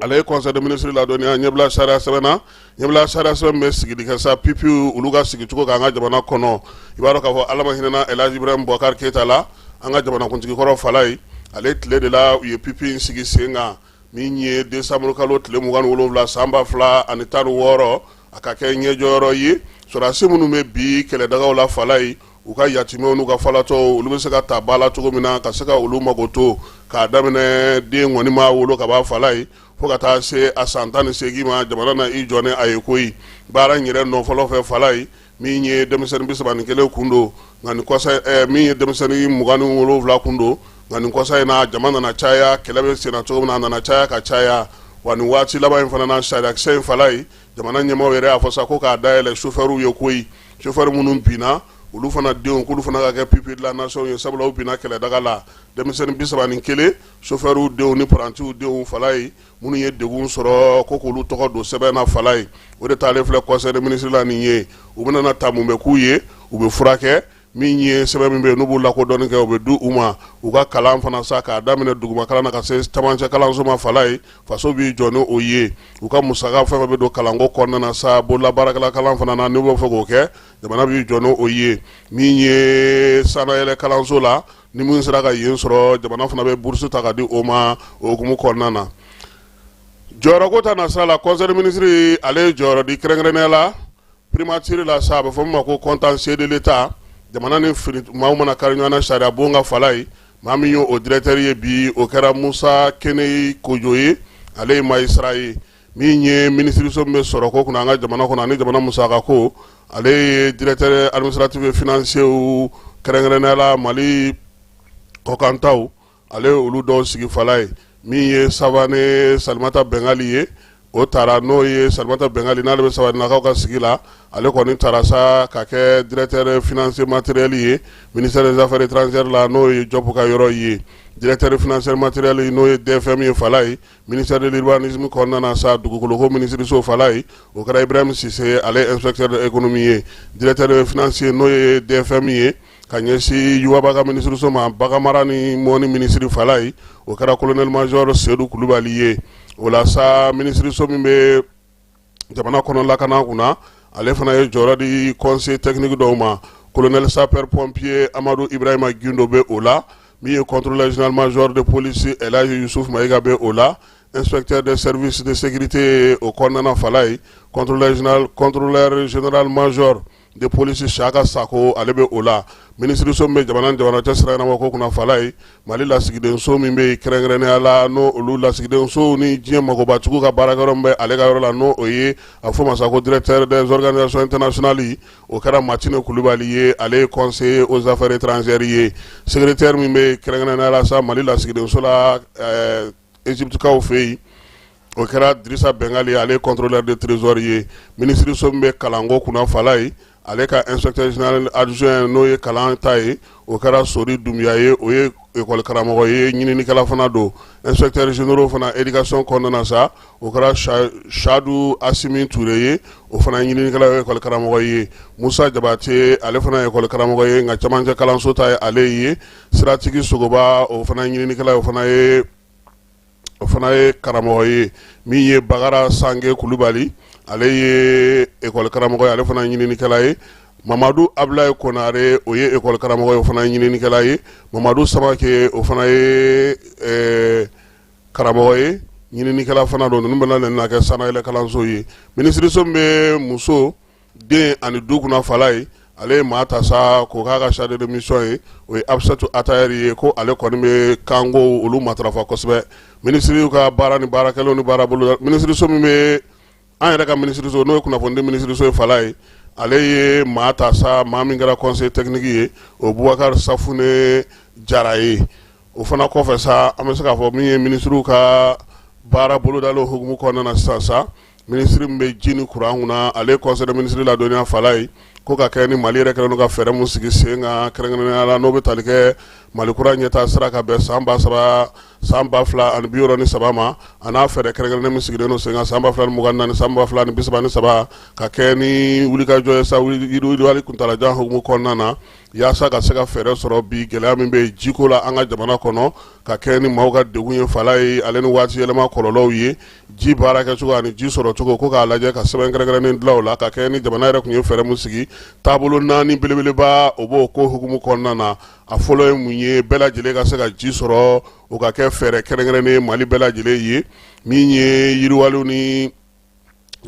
ale ye conseil des ministres ladɔnniya ɲɛbila sariya sɛbɛn na, ɲɛbila sariya sɛbɛn bɛ sigili kɛ sa PUP olu ka sigicogo kan an ka jamana kɔnɔ. I b'a dɔn k'a fɔ Ala ma hinɛna El Hadj Ibrahim Boubacar Keita la, an ka jamanakuntigi kɔrɔ fala ye, ale tile de la u ye PUP in sigi sen kan, min ye décembre kalo tile 27 san 2016, a ka kɛ ɲɛjɔyɔrɔ ye sɔrɔdasi minnu bɛ bi kɛlɛdagaw la fala ye, u ka yatimɛw n'u ka falatɔw, olu bɛ se ka ta ba la cogo min na ka se ka olu magoto, k'a daminɛ den kɔni ma wolo ka ban fala ye fo ka taa se a san 18 ma. Jamana na i jɔ ni a ye koyi. Baara in yɛrɛ nɔ fɔlɔ fɛ fala ye, min ye denmisɛnnin 31 kun don, nka nin kɔsa, min ye denmisɛnnin 27 kun don, nka nin kɔsa in na, jama nana caya, kɛlɛ bɛ senna cogo min na, a nana caya ka caya. Wa nin waati laban in fana na, sariyakisɛ in fala ye, jamana ɲɛmaaw yɛrɛ y'a fɔ sa ko k'a dayɛlɛ sofɛriw ye koyi, sofɛri minnu binna, olu fana denw, k'olu fana ka kɛ pupille de la nation ye, sabula u binna kɛlɛdaga la. Denmisɛnnin 31, sofɛriw denw ni parantiw denw fala ye, minnu ye degun sɔrɔ, ko k'olu tɔgɔ don sɛbɛn na fala ye, o de taalen filɛ conseil des ministres la nin ye. U bɛna na ta mun bɛ k'u ye, u bɛ furakɛ. Min ye sɛbɛn min bɛ yen n'u b'u lakodɔnni kɛ, o bɛ di u ma. U ka kalan fana sa, k'a daminɛ duguma kalan na ka se camancɛ kalanso ma fala ye, faso b'i jɔ ni o ye. U ka musaka fɛn fɛn bɛ don kalanko kɔnɔna na sa, bololabaarakɛla kalan fana na, n'u b'a fɛ k'o kɛ, jamana b'i jɔ ni o ye. Min ye sannayɛlɛ kalanso la, ni min sera ka yen sɔrɔ, jamana fana bɛ bourse ta ka di o ma. O hukumu kɔnɔna na, jɔyɔrɔko ta nasira la, conseil des ministres ale ye jɔyɔrɔ di kɛrɛnkɛrɛnnenya la primature la sa, a bɛ fɔ min ma ko contentieux de l'État, jamana ni maaw mana kari ɲɔgɔn na sariya bon ka fala ye. Maa min ye o directeur ye bi, o kɛra Musa Kene Kojo ye, ale ye magistrat ye. Min ye minisiriso min bɛ sɔrɔko kunna an ka jamana kɔnɔ ani jamana musakako, ale ye directeur administratif et financier kɛrɛnkɛrɛnnenya la Mali kɔkantaw, ale ye olu dɔw sigi Falaye. Min ye Savane Salimata Bɛngali ye, o taara, n'o ye Salimata Bɛngali, n'ale bɛ Sabanenakaw ka sigi la, ale kɔni taara sa ka kɛ directeur financier matériel ye ministère des affaires étrangères la, n'o ye Jɔpu ka yɔrɔ ye. Directeur financier matériel, n'o ye DFM ye Falaye, ministère de l'urbanisme kɔnɔna na sa, dugukoloko minisiriso Falaye, o kɛra Ibrahim Sise, ale inspecteur de l'économie ye. Directeur financier, n'o ye DFM ye ka ɲɛsin Yuwaba ka minisiriso ma, baganmara ni mɔni minisiri Falaye, o kɛra colonel major Sedu Kulubali ye. O la sa, minisiriso min bɛ jamana kɔnɔ lakana kunna, ale fana ye jɔyɔrɔ di conseiller technique dɔw ma. Colonel sapeur pompier Amadu Ibrahima Gindo bɛ o la. Min ye contrôleur général major de police Elhaji Yusuf Mayiga bɛ o la. Inspecteur des services de sécurité o kɔnɔna Falaye, contrôleur général major de police Saka Sako, ale bɛ o la. Minisiriso min bɛ jamana ni jamana cɛ sira ɲɛnabɔ ko kunna Falaye, Mali lasigidenso min bɛ yen kɛrɛnkɛrɛnnenya la, n'o olu lasigidenso ni diɲɛ magobatigiw ka baarakɛyɔrɔ min bɛ ale ka yɔrɔ la, n'o o ye a fɔ ma sa ko directeur des organisations internationales, o kɛra Matine Kulubali ye, ale ye conseiller aux affaires étrangères ye. Secrétaire min bɛ kɛrɛnkɛrɛnnenya la sa Mali lasigidenso la Égyptekaw fɛ yen, o kɛra Dirisa Bɛngali, ale ye contrôleur de trésor ye. Minisiriso min bɛ kalanko kunna Falaye, ale ka inspecteur général adjoint, n'o ye kalan ta ye, o kɛra Sori Dunbiya ye, o ye école karamɔgɔ ye, ɲininikɛla fana don. Inspecteur généraux fana éducation kɔnɔna na sa, o kɛra Sadu Asimi Ture ye, o fana ye ɲininikɛla ye, école karamɔgɔ ye. Musa Jabate, ale fana ye école karamɔgɔ ye, nka camancɛ kalanso ta ye ale ye. Siratigi Sogoba, o fana ye ɲininikɛla ye, o fana ye karamɔgɔ ye. Min ye Bagara Sange Kulubali, ale ye école karamɔgɔ ye, ale fana ye ɲininikɛla ye. Mamadu Abulaye Konare, o ye école karamɔgɔ ye, o fana ye ɲininikɛla ye. Mamadu Samake, o fana ye karamɔgɔ ye, ɲininikɛla fana don. Ninnu bɛɛ lajɛlen na kɛ sanayɛlɛ kalanso ye. Minisiriso min bɛ muso, den ani du kunna Falaye, ale ye maa ta sa k'o k'a ka chargé de mission ye, o ye Abisatu Atayɛri ye, ko ale kɔni bɛ kanko olu matarafa kosɛbɛ. Minisiriw ka baara ni baarakɛlaw ni baara bolo, minisiriso min bɛ an yɛrɛ ka minisiriso, n'o ye kunnafonidi minisiriso ye Falaye, ale ye maa ta sa, maa min kɛra conseiller technique ye, o Bubakari Safune Jara ye. O fana kɔfɛ sa, an bɛ se k'a fɔ min ye minisiriw ka baara bolodalen hukumu kɔnɔna na sisan sa, minisiri min bɛ ji ni kuran kunna, ale conseil des ministres ladɔnniya Falaye ko ka kɛ ni Mali yɛrɛ kɛlen don ka fɛɛrɛ min sigi sen kan, kɛrɛnkɛrɛnnenya la n'o bɛ tali kɛ Mali kura ɲɛtaa sira ka bɛn san 3000, san 2063 ma, a n'a fɛɛrɛ kɛrɛnkɛrɛnnen min sigilen don sen kan san 2024, san 2033, ka kɛ ni wulikajɔ ye sa yiriwali kuntalajan hukumu kɔnɔna na, yaasa ka se ka fɛɛrɛ sɔrɔ bi gɛlɛya min bɛ jiko la an ka jamana kɔnɔ, ka kɛ ni maaw ka degun ye Falaye, ale ni waati yɛlɛma kɔlɔlɔw ye, ji baara kɛcogo ani ji sɔrɔcogo, ko k'a lajɛ ka sɛbɛn kɛrɛnkɛrɛnnen dilan o la, ka kɛ ni jamana yɛrɛ tun ye fɛɛrɛ min sigi, taabolo naani belebeleba, o b'o ko hukumu kɔnɔna na. A fɔlɔ ye mun ye? Bɛɛ lajɛlen ka se ka ji sɔrɔ, o ka kɛ fɛɛrɛ kɛrɛnkɛrɛnnen Mali bɛɛ lajɛlen ye. Min ye yiriwaliw ni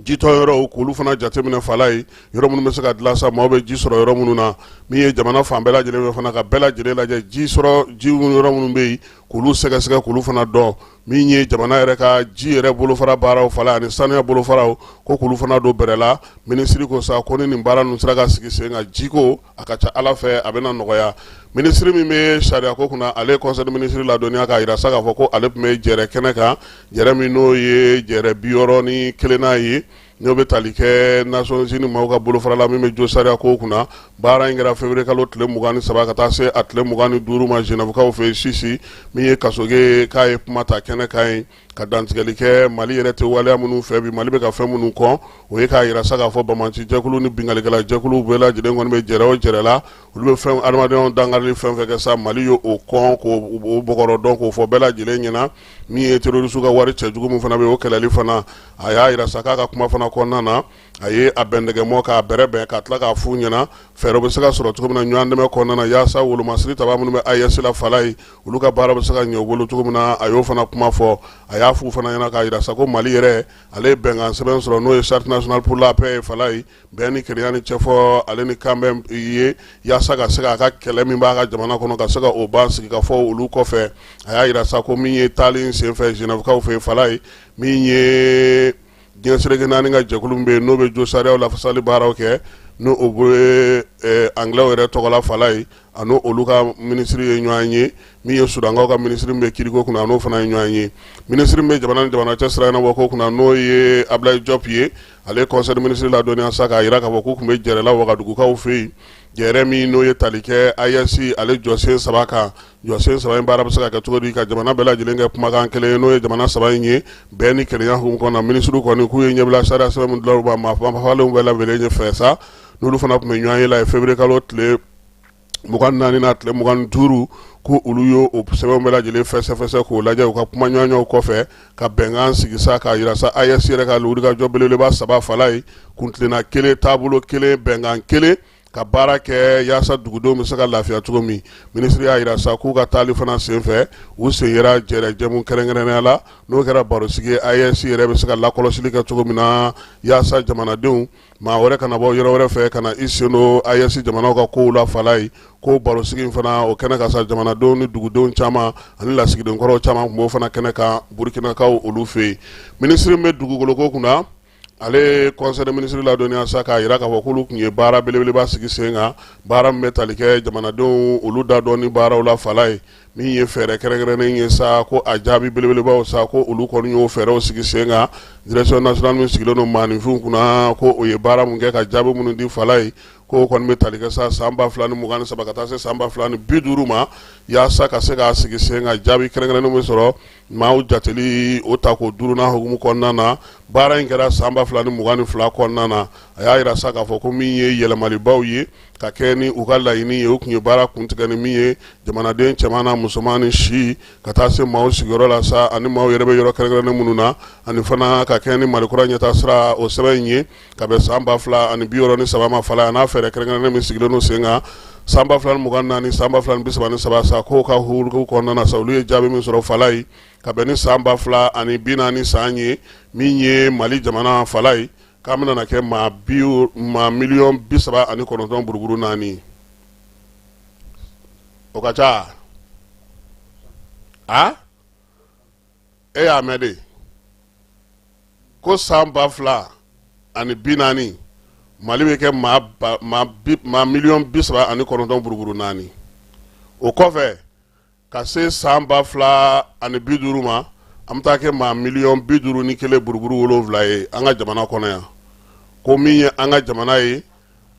jitɔ yɔrɔw, k'olu fana jateminɛ Falaye, yɔrɔ minnu bɛ se ka dilan sa maaw bɛ ji sɔrɔ yɔrɔ minnu na. Min ye jamana fan bɛɛ lajɛlen fɛ fana, ka bɛɛ lajɛlen lajɛ ji sɔrɔ ji yɔrɔ minnu bɛ yen, k'olu sɛgɛsɛgɛ, k'olu fana dɔn. Min ye jamana yɛrɛ ka ji yɛrɛ bolofara baaraw Falaye ani sanuya bolofaraw, ko k'olu fana don bɛrɛ la. Minisiri ko sa ko ni nin baara ninnu sera ka sigi sen kan, jiko a ka ca Ala fɛ a bɛna nɔgɔya. Minisiri min bɛ sariyako kunna, ale ye conseil des ministres ladɔnniya k'a jira sa k'a fɔ ko ale tun bɛ jɛrɛ kɛnɛ kan, jɛrɛ min n'o ye jɛrɛ 61nan ye, n'o bɛ tali kɛ Nations Unies maaw ka bolofara la min bɛ jo sariya ko kunna. Baara in kɛra février kalo tile 23 ka taa se a tile 25 ma Genèvekaw fɛ yen, Suisse. Min ye Kasoge k'a ye kuma ta kɛnɛ kan ye ka dantigɛli kɛ Mali yɛrɛ tɛ waleya minnu fɛ bi, Mali bɛ ka fɛn minnu kɔn, o ye k'a jira sa k'a fɔ banbaanci jɛkulu ni binkannikɛla jɛkulu bɛɛ lajɛlen kɔni bɛ jɛrɛ o jɛrɛ la, olu bɛ fɛn adamadenya dankarili fɛn fɛn kɛ sa, Mali ye o kɔn k'o bɔgɔrɔ dɔn k'o fɔ bɛɛ lajɛlen ɲɛna. Min ye terroriste ka wari cɛjugu min fana bɛ yen, o kɛlɛli fana, a y'a jira sa k'a ka kuma fana kɔnɔna na, a ye a bɛndɛgɛmɔ k'a bɛrɛbɛn, ka tila k'a f'u ɲɛna fɛɛrɛ bɛ se ka sɔrɔ cogo min na ɲɔgɔn dɛmɛ kɔnɔna na, yaasa wolomasiri taba minnu bɛ AES la Falaye, olu ka baara bɛ se ka ɲɛ u bolo cogo min na. A y'o fana kuma fɔ. A y'a f'u fana ɲɛna k'a jira sa ko Mali yɛrɛ, ale ye bɛnkan sɛbɛn sɔrɔ, n'o ye charte nationale pour la paix ye Falaye, bɛn ni kelenya ni cɛfɔ ale ni kanbɛn ye, yaasa ka se k'a ka kɛlɛ min b'a ka jamana kɔnɔ ka se ka o ban sigi ka fɔ olu kɔfɛ. A y'a jira sa ko min ye taali in senfɛ Genèvekaw fɛ Falaye, min ye Diɲɛ seleke naani ka jɛkulu min bɛ yen n'o bɛ josariyaw lafasali baaraw kɛ, n'o o bɛ anglais yɛrɛ tɔgɔla fala ye, a n'olu ka minisiri ye ɲɔgɔn ye. Min ye sudankaw ka minisiri min bɛ kiriko kunna, a n'o fana ye ɲɔgɔn ye. Minisiri min bɛ jamana ni jamana cɛ sira ɲɛnabɔ ko kunna, n'o ye Ablaye Diop ye, ale ye conseil des ministres ladɔnniya sa k'a jira k'a fɔ k'u tun bɛ jɛrɛ la Wagadugukaw fɛ yen, jɛrɛ min n'o ye tali kɛ AES ale jɔsen saba kan. Jɔsen saba in baara bɛ se ka kɛ cogo di ka jamana bɛɛ lajɛlen kɛ kumakan kelen ye, n'o ye jamana saba in ye bɛn ni kelenya hukumu kɔnɔ. Minisiriw kɔni k'u ye ɲɛbila sariya sɛbɛn min dilan u ma, maa falenw bɛɛ lajɛlen ɲɛfɛ sa, n'olu fana tun bɛ ɲɔgɔn ye la ye février kalo tile 24 n'a tile 25, ko olu ye o sɛbɛnw bɛɛ lajɛlen fɛsɛfɛsɛ k'o lajɛ u ka kumaɲɔgɔnyaw kɔfɛ ka bɛnkan sigi sa k'a jira sa AES yɛrɛ ka wulikajɔ belebeleba saba fala ye, kuntilenna kelen, taabolo kelen, bɛnkan kelen, ka baara kɛ yaasa dugudenw bɛ se ka lafiya cogo min. Minisiri y'a jira sa k'u ka taali fana senfɛ, u sen yera jɛrɛ jɛmu kɛrɛnkɛrɛnnenya la, n'o kɛra barosigi ye AES yɛrɛ bɛ se ka lakɔlɔsili kɛ cogo min na yaasa jamanadenw maa wɛrɛ kana bɔ yɔrɔ wɛrɛ fɛ ka na i sen don AES jamanaw ka kow la fala ye. Ko barosigi in fana o kɛnɛ kan sa, jamanadenw ni dugudenw caman ani lasigidenkɔrɔw caman tun b'o fana kɛnɛ kan Burukinakaw olu fɛ yen. Minisiri min bɛ dugukoloko kunna, ale ye conseil des ministres ladɔnniya sa k'a jira k'a fɔ k'olu tun ye baara belebeleba sigi sen kan, baara min bɛ tali kɛ jamanadenw olu da dɔnni baaraw la fala ye. Min ye fɛɛrɛ kɛrɛnkɛrɛnnen ye sa, ko a jaabi belebelebaw sa, ko olu kɔni y'o fɛɛrɛw sigi sen kan. Direction nationale min sigilen don maaninfinw kunna, ko o ye baara min kɛ ka jaabi minnu di fala ye, ko kɔni bɛ tali kɛ sa san 2023 ka taa se san 2050 ma, yaasa ka se k'a sigi sen kan jaabi kɛrɛnkɛrɛnnen bɛ sɔrɔ maaw jateli o tako duurunan hukumu kɔnɔna na. Baara in kɛra san 2022 kɔnɔna na. A y'a jira sa k'a fɔ ko min ye yɛlɛmalibaw ye ka kɛ ni u ka laɲini ye, u tun ye baara kuntigɛ ni min ye jamanaden cɛman n'a musoman ni si ka taa se maaw sigiyɔrɔ la sa, ani maaw yɛrɛ bɛ yɔrɔ kɛrɛnkɛrɛnnen minnu na, ani fana ka kɛ ni Mali kura ɲɛtaa sira o sɛbɛn in ye ka bɛn san 2063 ma fala, a n'a fɛɛrɛ kɛrɛnkɛrɛnnen min sigilen don sen kan san 2024, san 2033 sa, k'o ka hukumu kɔnɔna na sa, olu ye jaabi min sɔrɔ fala ye ka bɛn ni san 2040 san ye, min ye Mali jamana fala ye, k'an bɛna kɛ maa miliyɔn 39 buruburu naani. O ka ca a e y'a mɛn de ko san 2040 Mali bɛ kɛ maa miliyɔn 39 buruburu naani. O kɔfɛ ka se san 2050 ma, an bɛ taa kɛ maa miliyɔn 51 buruburu 7 ye an ka jamana kɔnɔ yan. Ko min ye an ka jamana ye,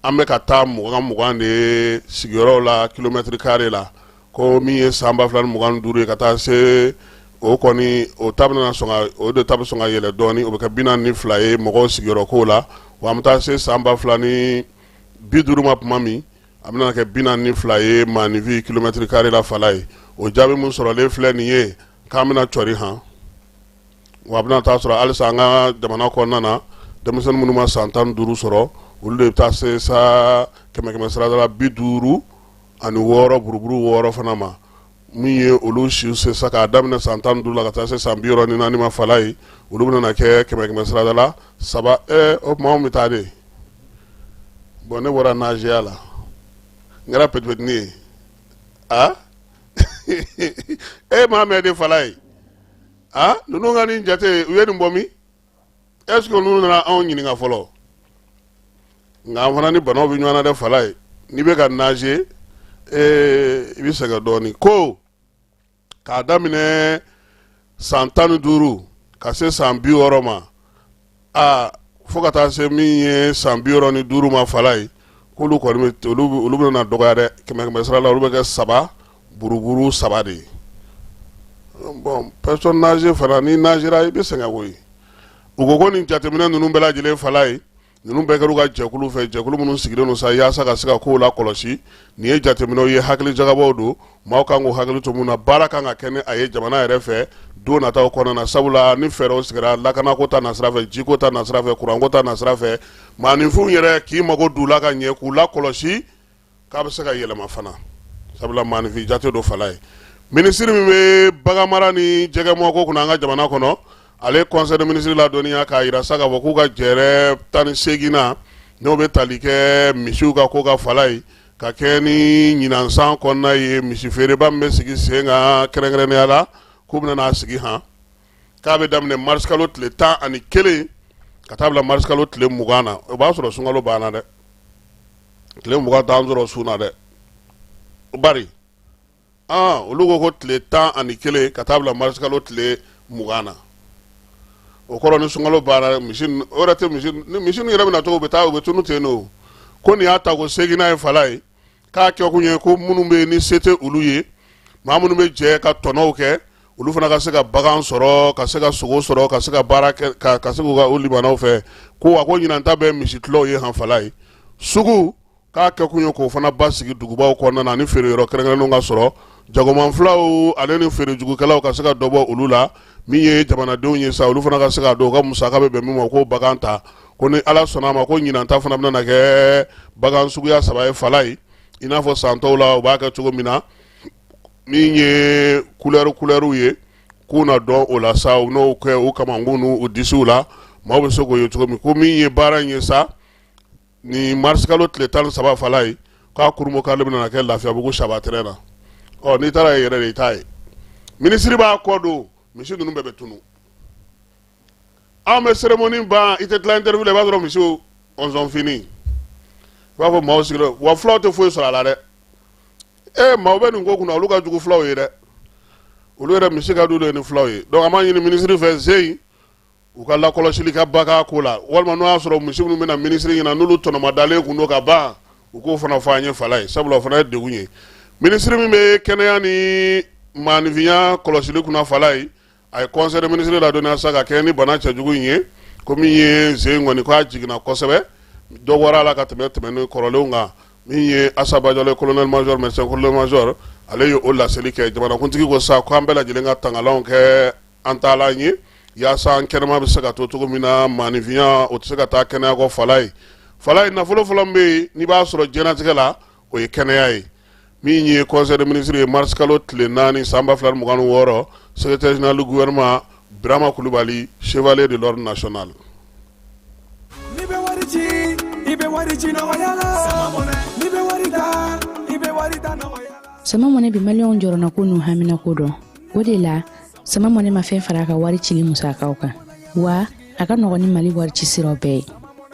an bɛ ka taa 20 20 de ye sigiyɔrɔw la kilomɛtiri kare la. Ko min ye san 2025 ye ka taa se o kɔni, o ta bɛna sɔn ka o de ta bɛ sɔn ka yɛlɛ dɔɔnin, o bɛ kɛ 42 ye mɔgɔw sigiyɔrɔ ko la. Wa an bɛ taa se san 2050 ma tuma min, a bɛna kɛ 42 ye maaninfin kilomɛtiri kare la fala ye. O jaabi min sɔrɔlen filɛ nin ye k'an bɛna cɔri han, wa a bɛna taa sɔrɔ halisa an ka jamana kɔnɔna na, denmisɛnnin minnu ma san 15 sɔrɔ, olu de bɛ taa se sa kɛmɛ kɛmɛ sarada la 56 buruburu 6 fana ma. Min ye olu si se sa k'a daminɛ san 15 la ka taa se san 64 ma fala ye, olu bɛna kɛ kɛmɛ kɛmɛ sarada la saba. O tuma anw bɛ taa de. Bon, ne bɔra nazeya la, n kɛra petipetinin ye. A e m'a mɛn de fala ye, a ninnu ka nin jate, u ye nin bɔ min? Est ce que ninnu nana anw ɲininka fɔlɔ? Nka an fana ni banaw bɛ ɲɔgɔn na dɛ fala ye. N'i bɛ ka naze, i bɛ sɛgɛn dɔɔnin. Ko k'a daminɛ san 15 ka se san 60 ma, aa fo ka taa se min ye san 65 ma fala ye, k'olu kɔni bɛ olu bɛna dɔgɔya dɛ. Kɛmɛ kɛmɛ sara la, olu bɛ kɛ saba buruburu saba de ye. Bon, personne âgée fana, ni nazera i bɛ sɛgɛn koyi. U ko nin jateminɛ ninnu bɛɛ lajɛlen fala ye, ninnu bɛɛ kɛra u ka jɛkulu fɛ, jɛkulu minnu sigilen don sa yaasa ka se ka kow lakɔlɔsi. Nin ye jateminɛw ye, hakili jagabɔw don, maaw kan k'u hakili to mun na, baara kan ka kɛ ni a ye jamana yɛrɛ fɛ don nataw kɔnɔna na. Sabula ni fɛɛrɛw sigira lakanako ta nasira fɛ, jiko ta nasira fɛ, kuranko ta nasira fɛ, maaninfinw yɛrɛ k'i mago d'u la ka ɲɛ, k'u lakɔlɔsi, k'a bɛ se ka yɛlɛma fana, sabula maaninfin jate don fala ye. Minisiri min bɛ baganmara ni jɛgɛmɔko kunna an ka jamana kɔnɔ, ale conseil des ministres ladɔnniya k'a jira sa k'a fɔ k'u ka jɛrɛ 18nan, n'o bɛ tali kɛ misiw ka ko ka fala ye, ka kɛ ni ɲinansan kɔnɔna ye, misi feereba min bɛ sigi sen kan kɛrɛnkɛrɛnnenya la, k'u bɛna n'a sigi han, k'a bɛ daminɛ marisikalo tile 11. ka taa bila marisikalo tile 20 na. O b'a sɔrɔ sunkalo banna dɛ, tile 20 t'an sɔrɔ sun na dɛ, bari olu ko tile 11 ka taa bila marisikalo tile 20 na. O kɔrɔ ni sunkalo banna, misi o yɛrɛ tɛ misi ni misi ninnu yɛrɛ bɛna cogo, u bɛ taa u bɛ tunu ten nɔ. Ko nin y'a tako seeginnan ye fala ye, k'a kɛkun ye ko minnu bɛ yen ni se tɛ olu ye, maa minnu bɛ jɛ ka tɔnɔw kɛ, olu fana ka se ka bagan sɔrɔ, ka se ka sogo sɔrɔ, ka se ka baara kɛ, ka se k'u ka u limanaw fɛ. Ko wa ko ɲinan ta bɛ misi tulɔw ye han fala ye. Sugu k'a kɛkun ye k'o fana basigi dugubaw kɔnɔna na, ani feere yɔrɔ kɛrɛnkɛrɛnnenw ka sɔrɔ, jagoman filaw ale ni feerejugukɛlaw ka se ka dɔ bɔ olu la. Min ye jamanadenw ye sa, olu fana ka se k'a dɔn u ka musaka bɛ bɛn min ma, k'o bagan ta. Ko ni Ala sɔnna a ma, ko ɲinan ta fana bɛna kɛ bagan suguya saba ye fala ye, i n'a fɔ san tɔw la u b'a kɛ cogo min na. Min ye couleur couleurw ye, k'u na dɔn o la sa, u n'o kɛ u kamankun n'u disiw la, maaw bɛ se k'o ye cogo min. Ko min ye baara in ye sa, ni marisikalo tile 13 fala ye, k'a kurunbonkari bɛna kɛ Lafiyabugu saba terrain na. Ɔ n'i taara yen yɛrɛ de, i t'a ye, minisiri b'a kɔ don, misi ninnu bɛɛ bɛ tunu. Anw bɛ cérémonie ban, i tɛ tila interview la, i b'a sɔrɔ misiw on fini, i b'a fɔ maaw sigilen wa fulaw tɛ foyi sɔrɔ a la dɛ. Ee, maaw bɛ nin ko kunna, olu ka jugu fulaw ye dɛ, olu yɛrɛ misi ka d'olu ye ni fulaw ye. Donc an b'a ɲini minisiri fɛ zeyi, u ka lakɔlɔsili ka ba k'a ko la, walima n'o y'a sɔrɔ misi minnu bɛna minisiri ɲɛna, n'olu tɔnɔmadalen kun don ka ban, u k'o fana fɔ an ye fala ye, sabula o fana ye degun ye. Minisiri min bɛ kɛnɛya ni maaninfinya kɔlɔsili kunna fala ye, a ye conseil des ministres ladɔnniya sa ka kɛɲɛ ni bana cɛjugu in ye, ko min ye ze in kɔni, k'a jiginna kosɛbɛ, dɔ bɔra a la ka tɛmɛ tɛmɛnen kɔrɔlenw kan. Min ye Asa Bajalo, colonel major, médecin colonel major, ale ye o laseli kɛ. Jamanakuntigi ko sa ko an bɛɛ lajɛlen ka tangalanw kɛ an taalan ye, yaasa an kɛnɛma bɛ se ka to cogo min na. Maaninfinya o tɛ se ka taa kɛnɛya kɔ fala ye. Fala ye, nafolo fɔlɔ min bɛ yen n'i b'a sɔrɔ diɲɛlatigɛ la, o ye kɛnɛya ye. Min ye conseil des ministres ye mars kalo tile 4 san 2026, secrétaire général du gouvernement Birama Kulubali, chevalier de l'ordre national. N'i bɛ wari ci, i bɛ wari ci nɔgɔya la. N'i bɛ wari ta, i bɛ wari ta nɔgɔya la. Sama Mɔnɛ bɛ maliyɛnw jɔrɔnako n'u haminako dɔn. O de la, Sama Mɔnɛ ma fɛn fara a ka wari cili musakaw kan, wa a ka nɔgɔn ni Mali wari ci siraw bɛɛ ye.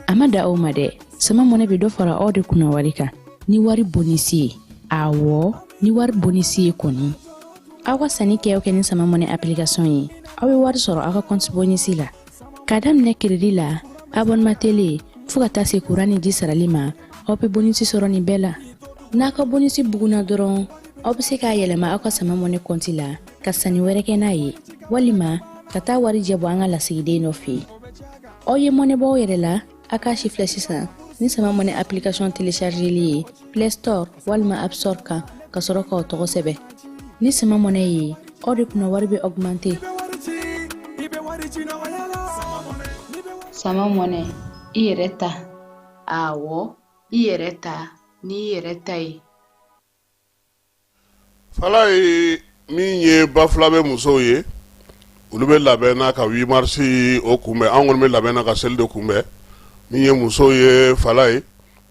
A ma da o ma dɛ, Sama Mɔnɛ bɛ dɔ fara aw de kunna wari kan ni wari bonisi ye. Awɔ, ni wari bonisi ye kɔni. Aw ka sanni kɛ o kɛ ni Sama Mɔnɛ application ye, aw bɛ wari sɔrɔ aw ka compte bonisi la. K'a daminɛ crédit la, abonnement télé, fo ka taa se kuran ni ji sarali ma, aw bɛ bonisi sɔrɔ nin bɛɛ la. N'a ka bonisi bugunna dɔrɔn, aw bɛ se k'a yɛlɛma aw ka Sama Mɔnɛ kɔnti la ka sanni wɛrɛ kɛ n'a ye, walima ka taa warijɛ bɔ an ka lasigiden dɔ fɛ yen. Aw ye mɔnɛ bɔ aw yɛrɛ la, a k'a si filɛ sisan ni Sama Mɔnɛ application téléchargeli ye Play Store walima App Store kan, ka sɔrɔ k'aw tɔgɔ sɛbɛn. Ni Sama Mɔnɛ ye, aw de kunna wari bɛ augmenter. Sama Mɔnɛ, i yɛrɛ ta. Awɔ, i yɛrɛ ta n'i yɛrɛ ta ye. Fala ye, min ye Bafulabɛ musow ye, olu bɛ labɛn na ka 8 mars o kunbɛn. An kɔni bɛ labɛn na ka seli de kunbɛn. Min ye musow ye fala ye,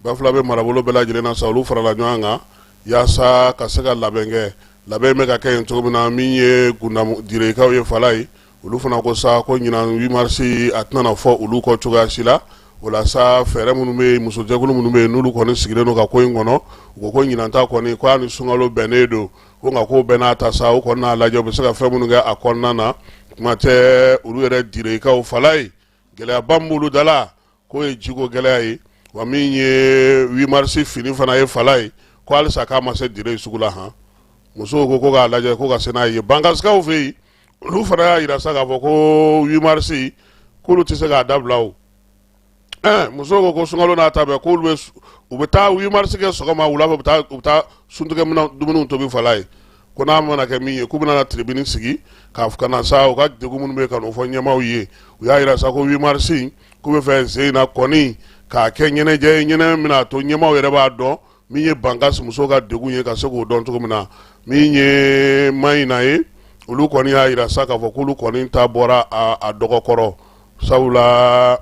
Bafulabɛ marabolo bɛɛ lajɛlen na sa, olu farala ɲɔgɔn kan yaasa ka se ka labɛn kɛ. Labɛn bɛ ka kɛ yen cogo min na, min ye Gundamu Direkaw ye fala ye, olu fana ko sa ko ɲinan 8 mars a tɛna fɔ olu kɔ cogoya si la. O la sa, fɛɛrɛ minnu bɛ yen, musojɛkulu minnu bɛ yen, n'olu kɔni sigilen don ka ko in kɔnɔ, u ko ɲinan ta kɔni ko a ni sunkalo bɛnnen don, ko nka ko bɛɛ n'a ta sa, u kɔni n'a lajɛ u bɛ se ka fɛn minnu kɛ a kɔnɔna na. Kuma tɛ olu yɛrɛ Direkaw fala ye, gɛlɛyaba min b'olu da la, k'o ye jiko gɛlɛya ye. Wa min ye 8 mars fini fana ye fala ye, ko halisa k'a ma se Dire sugu la han. Musow ko k'a lajɛ ko ka se n'a ye Bankasikaw fɛ yen. Olu fana y'a jira sa k'a fɔ ko 8 mars k'olu tɛ se k'a dabila. O musow ko ko sunkalo n'a ta bɛɛ, k'olu bɛ u bɛ taa 8 mars kɛ sɔgɔma, wula fɛ u bɛ taa suntigɛ minɛn dumuniw tobi fala ye. Ko n'a mana kɛ min ye, k'u bɛna tribune sigi ka na sa u ka degun minnu bɛ ka n'o fɔ ɲɛmaaw ye. U y'a jira sa ko 8 mars k'u bɛ fɛ sen in na kɔni k'a kɛ ɲɛnajɛ ye, ɲɛnajɛ min bɛna to ɲɛmaaw yɛrɛ b'a dɔn min ye Bankasi musow ka degun ye, ka se k'o dɔn cogo min na. Min ye Mayina ye, olu kɔni y'a jira sa k'a fɔ k'olu kɔni ta bɔra a dɔgɔkɔrɔ, sabula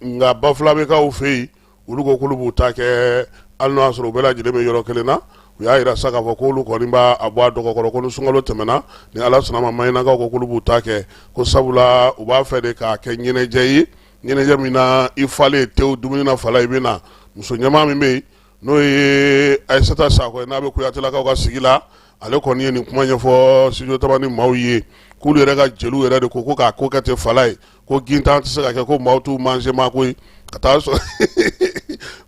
nka Bafulabɛkaw fɛ yen, olu ko k'olu b'u ta kɛ, hali n'o y'a sɔrɔ u bɛɛ lajɛlen bɛ yɔrɔ kelen na. U y'a jira sa k'a fɔ k'olu kɔni b'a bɔ a dɔgɔkɔrɔ, ko ni sunkalo tɛmɛna, ni Ala sɔnna ma, Mayinakaw ko k'olu b'u ta kɛ, ko sabula u b'a fɛ de k'a kɛ ɲɛnajɛ ye. ɲɛnajɛ min na i falen tewu dumuni na fala i bɛ na muso ɲɛmaa min bɛ yen n'o ye Ayisata Sakɔ ye n'a bɛ Kuyatelakaw ka sigi la ale kɔni ye nin kuma ɲɛfɔ studio Tamani maaw ye k'olu yɛrɛ ka jeliw yɛrɛ de ko ko k'a ko kɛ ten fala ye ko gintan tɛ se ka kɛ ko maaw t'u manger ma koyi ka taa sɔrɔ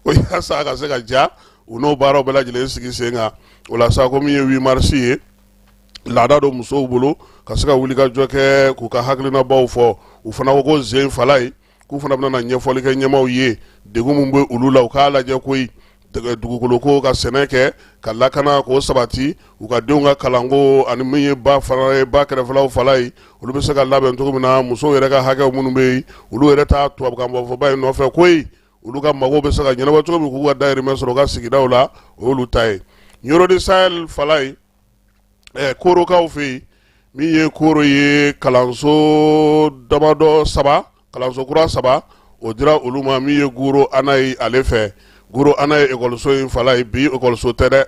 ko yaasa a ka se ka ja u n'o baaraw bɛɛ lajɛlen sigi sen kan o la sa ko min ye 8 mars ye laada don musow bolo ka se ka wulikajɔ kɛ k'u ka hakilinabaw fɔ u fana ko ko zen fala ye k'u fana bɛna ɲɛfɔli kɛ ɲɛmaaw ye degun min bɛ olu la u k'a lajɛ koyi dugukolo ko ka sɛnɛ kɛ ka lakana k'o sabati u ka denw ka kalanko ani min ye ba fana ye ba kɛrɛfɛlaw fala ye olu bɛ se ka labɛn cogo min na musow yɛrɛ ka hakɛw minnu bɛ yen olu yɛrɛ ta tubabukanfɔba in nɔfɛ koyi olu ka mago bɛ se ka ɲɛnabɔ cogo min k'u ka dayirimɛ sɔrɔ u ka sigidaw la o y'olu ta ye Ɲɔrɔ du Sahel fala ye korokaw fɛ yen min ye koro ye kalanso damadɔ saba kalanso kura saba o dira olu ma min ye Goro Ana ye ale fɛ Goro Ana ye ekɔliso in fala ye bi ekɔliso tɛ dɛ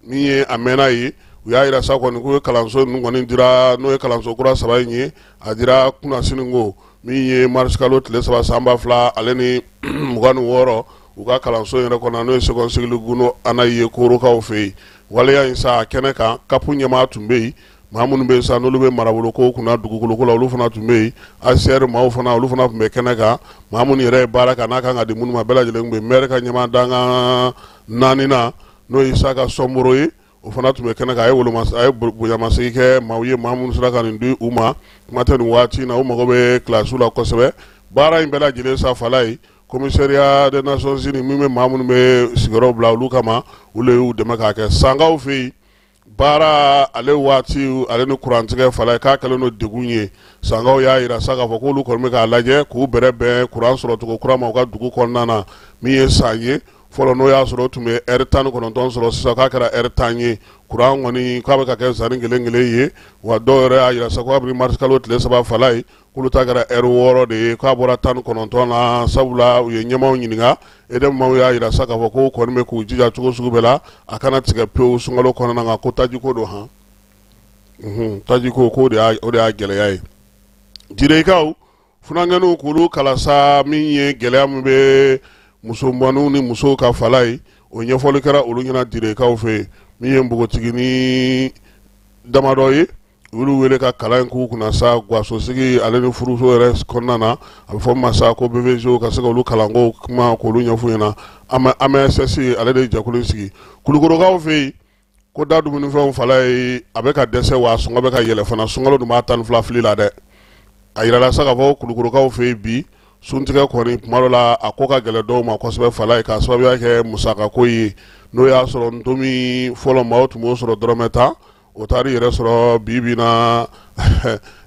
min ye a mɛnna ye u y'a yira sa kɔni k'u ye kalanso ninnu kɔni dira n'o ye kalanso kura saba in ye a dira kunasini ko min ye marisikalo tile 3 san 2026 u ka kalanso yɛrɛ kɔnɔ n'o ye second cycle Goro Ana ye korokaw fɛ yen waleya in sa kɛnɛ kan CAP ɲɛmaa tun bɛ yen maa minnu bɛ yen sa n'olu bɛ marabolo ko kunna dugukolo ko la olu fana tun bɛ yen ACR maaw fana olu fana tun bɛ kɛnɛ kan maa minnu yɛrɛ ye baara kan n'a kan ka di minnu ma bɛɛ lajɛlen tun bɛ yen maire ka ɲɛmaa dankan naaninan n'o ye Isaka Sɔnboro ye o fana tun bɛ kɛnɛ kan a ye woloma a ye bonyamasegin kɛ maaw ye maa minnu sera ka nin di u ma kuma tɛ nin waati in na u mago bɛ kilasiw la kosɛbɛ baara in bɛɛ lajɛlen sa fala ye commissariat des Nations Unies min bɛ maa minnu bɛ sigiyɔrɔ bila olu kama olu y'u dɛmɛ k'a kɛ sankaw fɛ yen baara ale waati ale ni kurantigɛ fala ye k'a kɛlen don degun ye sankaw y'a yira sa k'a fɔ k'olu kɔni bɛ k'a lajɛ k'u bɛrɛ bɛn kuran sɔrɔcogo kura ma u ka dugu kɔnɔna na min ye san ye fɔlɔ n'o y'a sɔrɔ o tun bɛ ɛri 19 sɔrɔ sisan k'a kɛra ɛri 10 ye kuran kɔni k'a bɛ ka kɛ sanni kelen kelen ye wa dɔw yɛrɛ y'a yira sa ko kabini marisikalo tile 3 fala ye k'olu ta kɛra ɛri 6 de ye k'a bɔra 19 na sabula u ye ɲɛmaaw ɲininka EDM maaw y'a yira sa k'a fɔ ko kɔni bɛ k'u jija cogo sugu bɛɛ la a kana tigɛ pewu sunkalo kɔnɔna na ko tajiko don han tajiko k'o de y'a gɛlɛya ye jirekaw funankɛninw k'olu kalan sa min ye gɛlɛya min bɛ musomanninw ni musow ka fala ye o ɲɛfɔli kɛra olu ɲɛna direkaw fɛ yen min ye npogotiginin damadɔ ye olu wele ka kalan in k'u kunna sa gasosigi ale ni furuso yɛrɛ kɔnɔna na a bɛ fɔ ma sa ko BVG ka se ka olu kalanko kuma k'olu ɲɛf'u ɲɛna AMSS ale de ye jɛkulu in sigi kulukorokaw fɛ yen ko da dumunifɛnw fala ye a bɛ ka dɛsɛ wa sɔngɔ bɛ ka yɛlɛ fana sunkalo dun b'a 12 fili la dɛ a yirala sa k'a fɔ kulukorokaw fɛ yen bi suntigɛ kɔni tuma dɔ la a ko ka gɛlɛn dɔw ma kosɛbɛ fala ye k'a sababuya kɛ musakako ye n'o y'a sɔrɔ ntomi fɔlɔ maaw tun b'o sɔrɔ dɔrɔmɛ 10 o taar'i yɛrɛ sɔrɔ bi bi na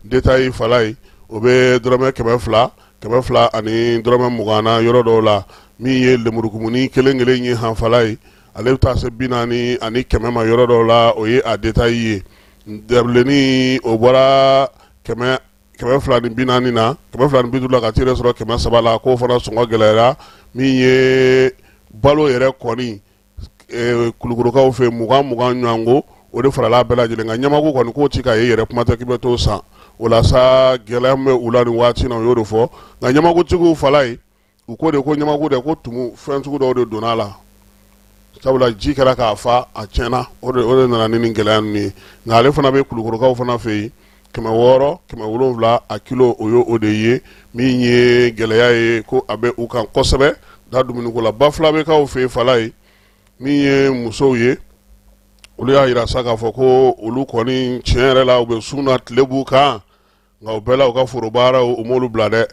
détail fala ye o bɛ dɔrɔmɛ 200 220 na yɔrɔ dɔw la min ye lemurukumuni kelen kelen ye han fala ye ale bɛ taa se 40 ani 100 ma yɔrɔ dɔw la o ye a détail ye dabilennin o bɔra 240 na 250 la ka t'i yɛrɛ sɔrɔ 300 la k'o fana sɔngɔ gɛlɛyara min ye balo yɛrɛ kɔni kulukorokaw fɛ 20 20 ɲɔgɔnko o de farala bɛɛ lajɛlen kan ɲamaku kɔni k'o ti ka ye yɛrɛ kuma tɛ k'i bɛ t'o san o la sa gɛlɛya min bɛ u la nin waati na u y'o de fɔ nka ɲamakutigiw fala ye u ko de ko ɲamaku dɛ ko tumu fɛn sugu dɔw de donna a la sabula ji kɛra k'a fa a tiɲɛna o de nana ni nin gɛlɛya ninnu ye nka ale fana bɛ kulukorokaw fana fɛ yen 600 700 a kilo o ye o de ye min ye gɛlɛya ye ko a bɛ u kan kosɛbɛ da dumuniko la bafulabekaw fɛ yen fala ye min ye musow ye olu y'a yira sa k'a fɔ ko olu kɔni tiɲɛ yɛrɛ la u bɛ sun na tile b'u kan nka o bɛɛ la u ka foro baaraw u m'olu bila dɛ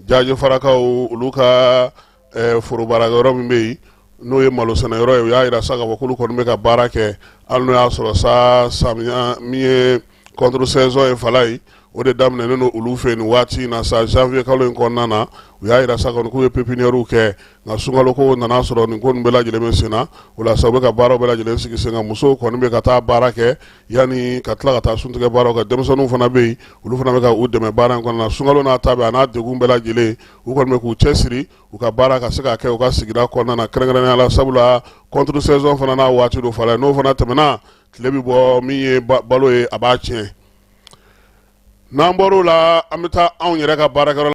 jajefarakaw olu ka foro baarakɛyɔrɔ min bɛ yen n'o ye malo sɛnɛyɔrɔ ye u y'a yira sa k'a fɔ k'olu kɔni bɛ ka baara kɛ hali n'o y'a sɔrɔ sa samiya min ye contre saison ye fala ye o de daminɛnen don olu fɛ nin waati in na sa janvier kalo in kɔnɔna na u y'a yira sa kɔni k'u ye pépinière kɛ nka sunkalo ko nana sɔrɔ nin ko ninnu bɛɛ lajɛlen bɛ sen na o la sa u bɛ ka baaraw bɛɛ lajɛlen sigi sen kan musow kɔni bɛ ka taa baara kɛ yanni ka tila ka taa suntigɛ baaraw kɛ denmisɛnninw fana bɛ yen olu fana bɛ ka u dɛmɛ baara in kɔnɔna na sunkalo n'a ta bɛɛ a n'a degun bɛɛ lajɛlen u kɔni bɛ k'u cɛsiri u ka baara ka se ka kɛ u ka sigida kɔnɔna na kɛrɛnkɛrɛnnenya la sabula contre saison fana n'a waati don fala n'o fana tɛmɛna tile bɛ bɔ min ye balo ye a b'a tiɲɛ n'an bɔr'o la an bɛ taa anw yɛrɛ ka baarakɛyɔrɔ la.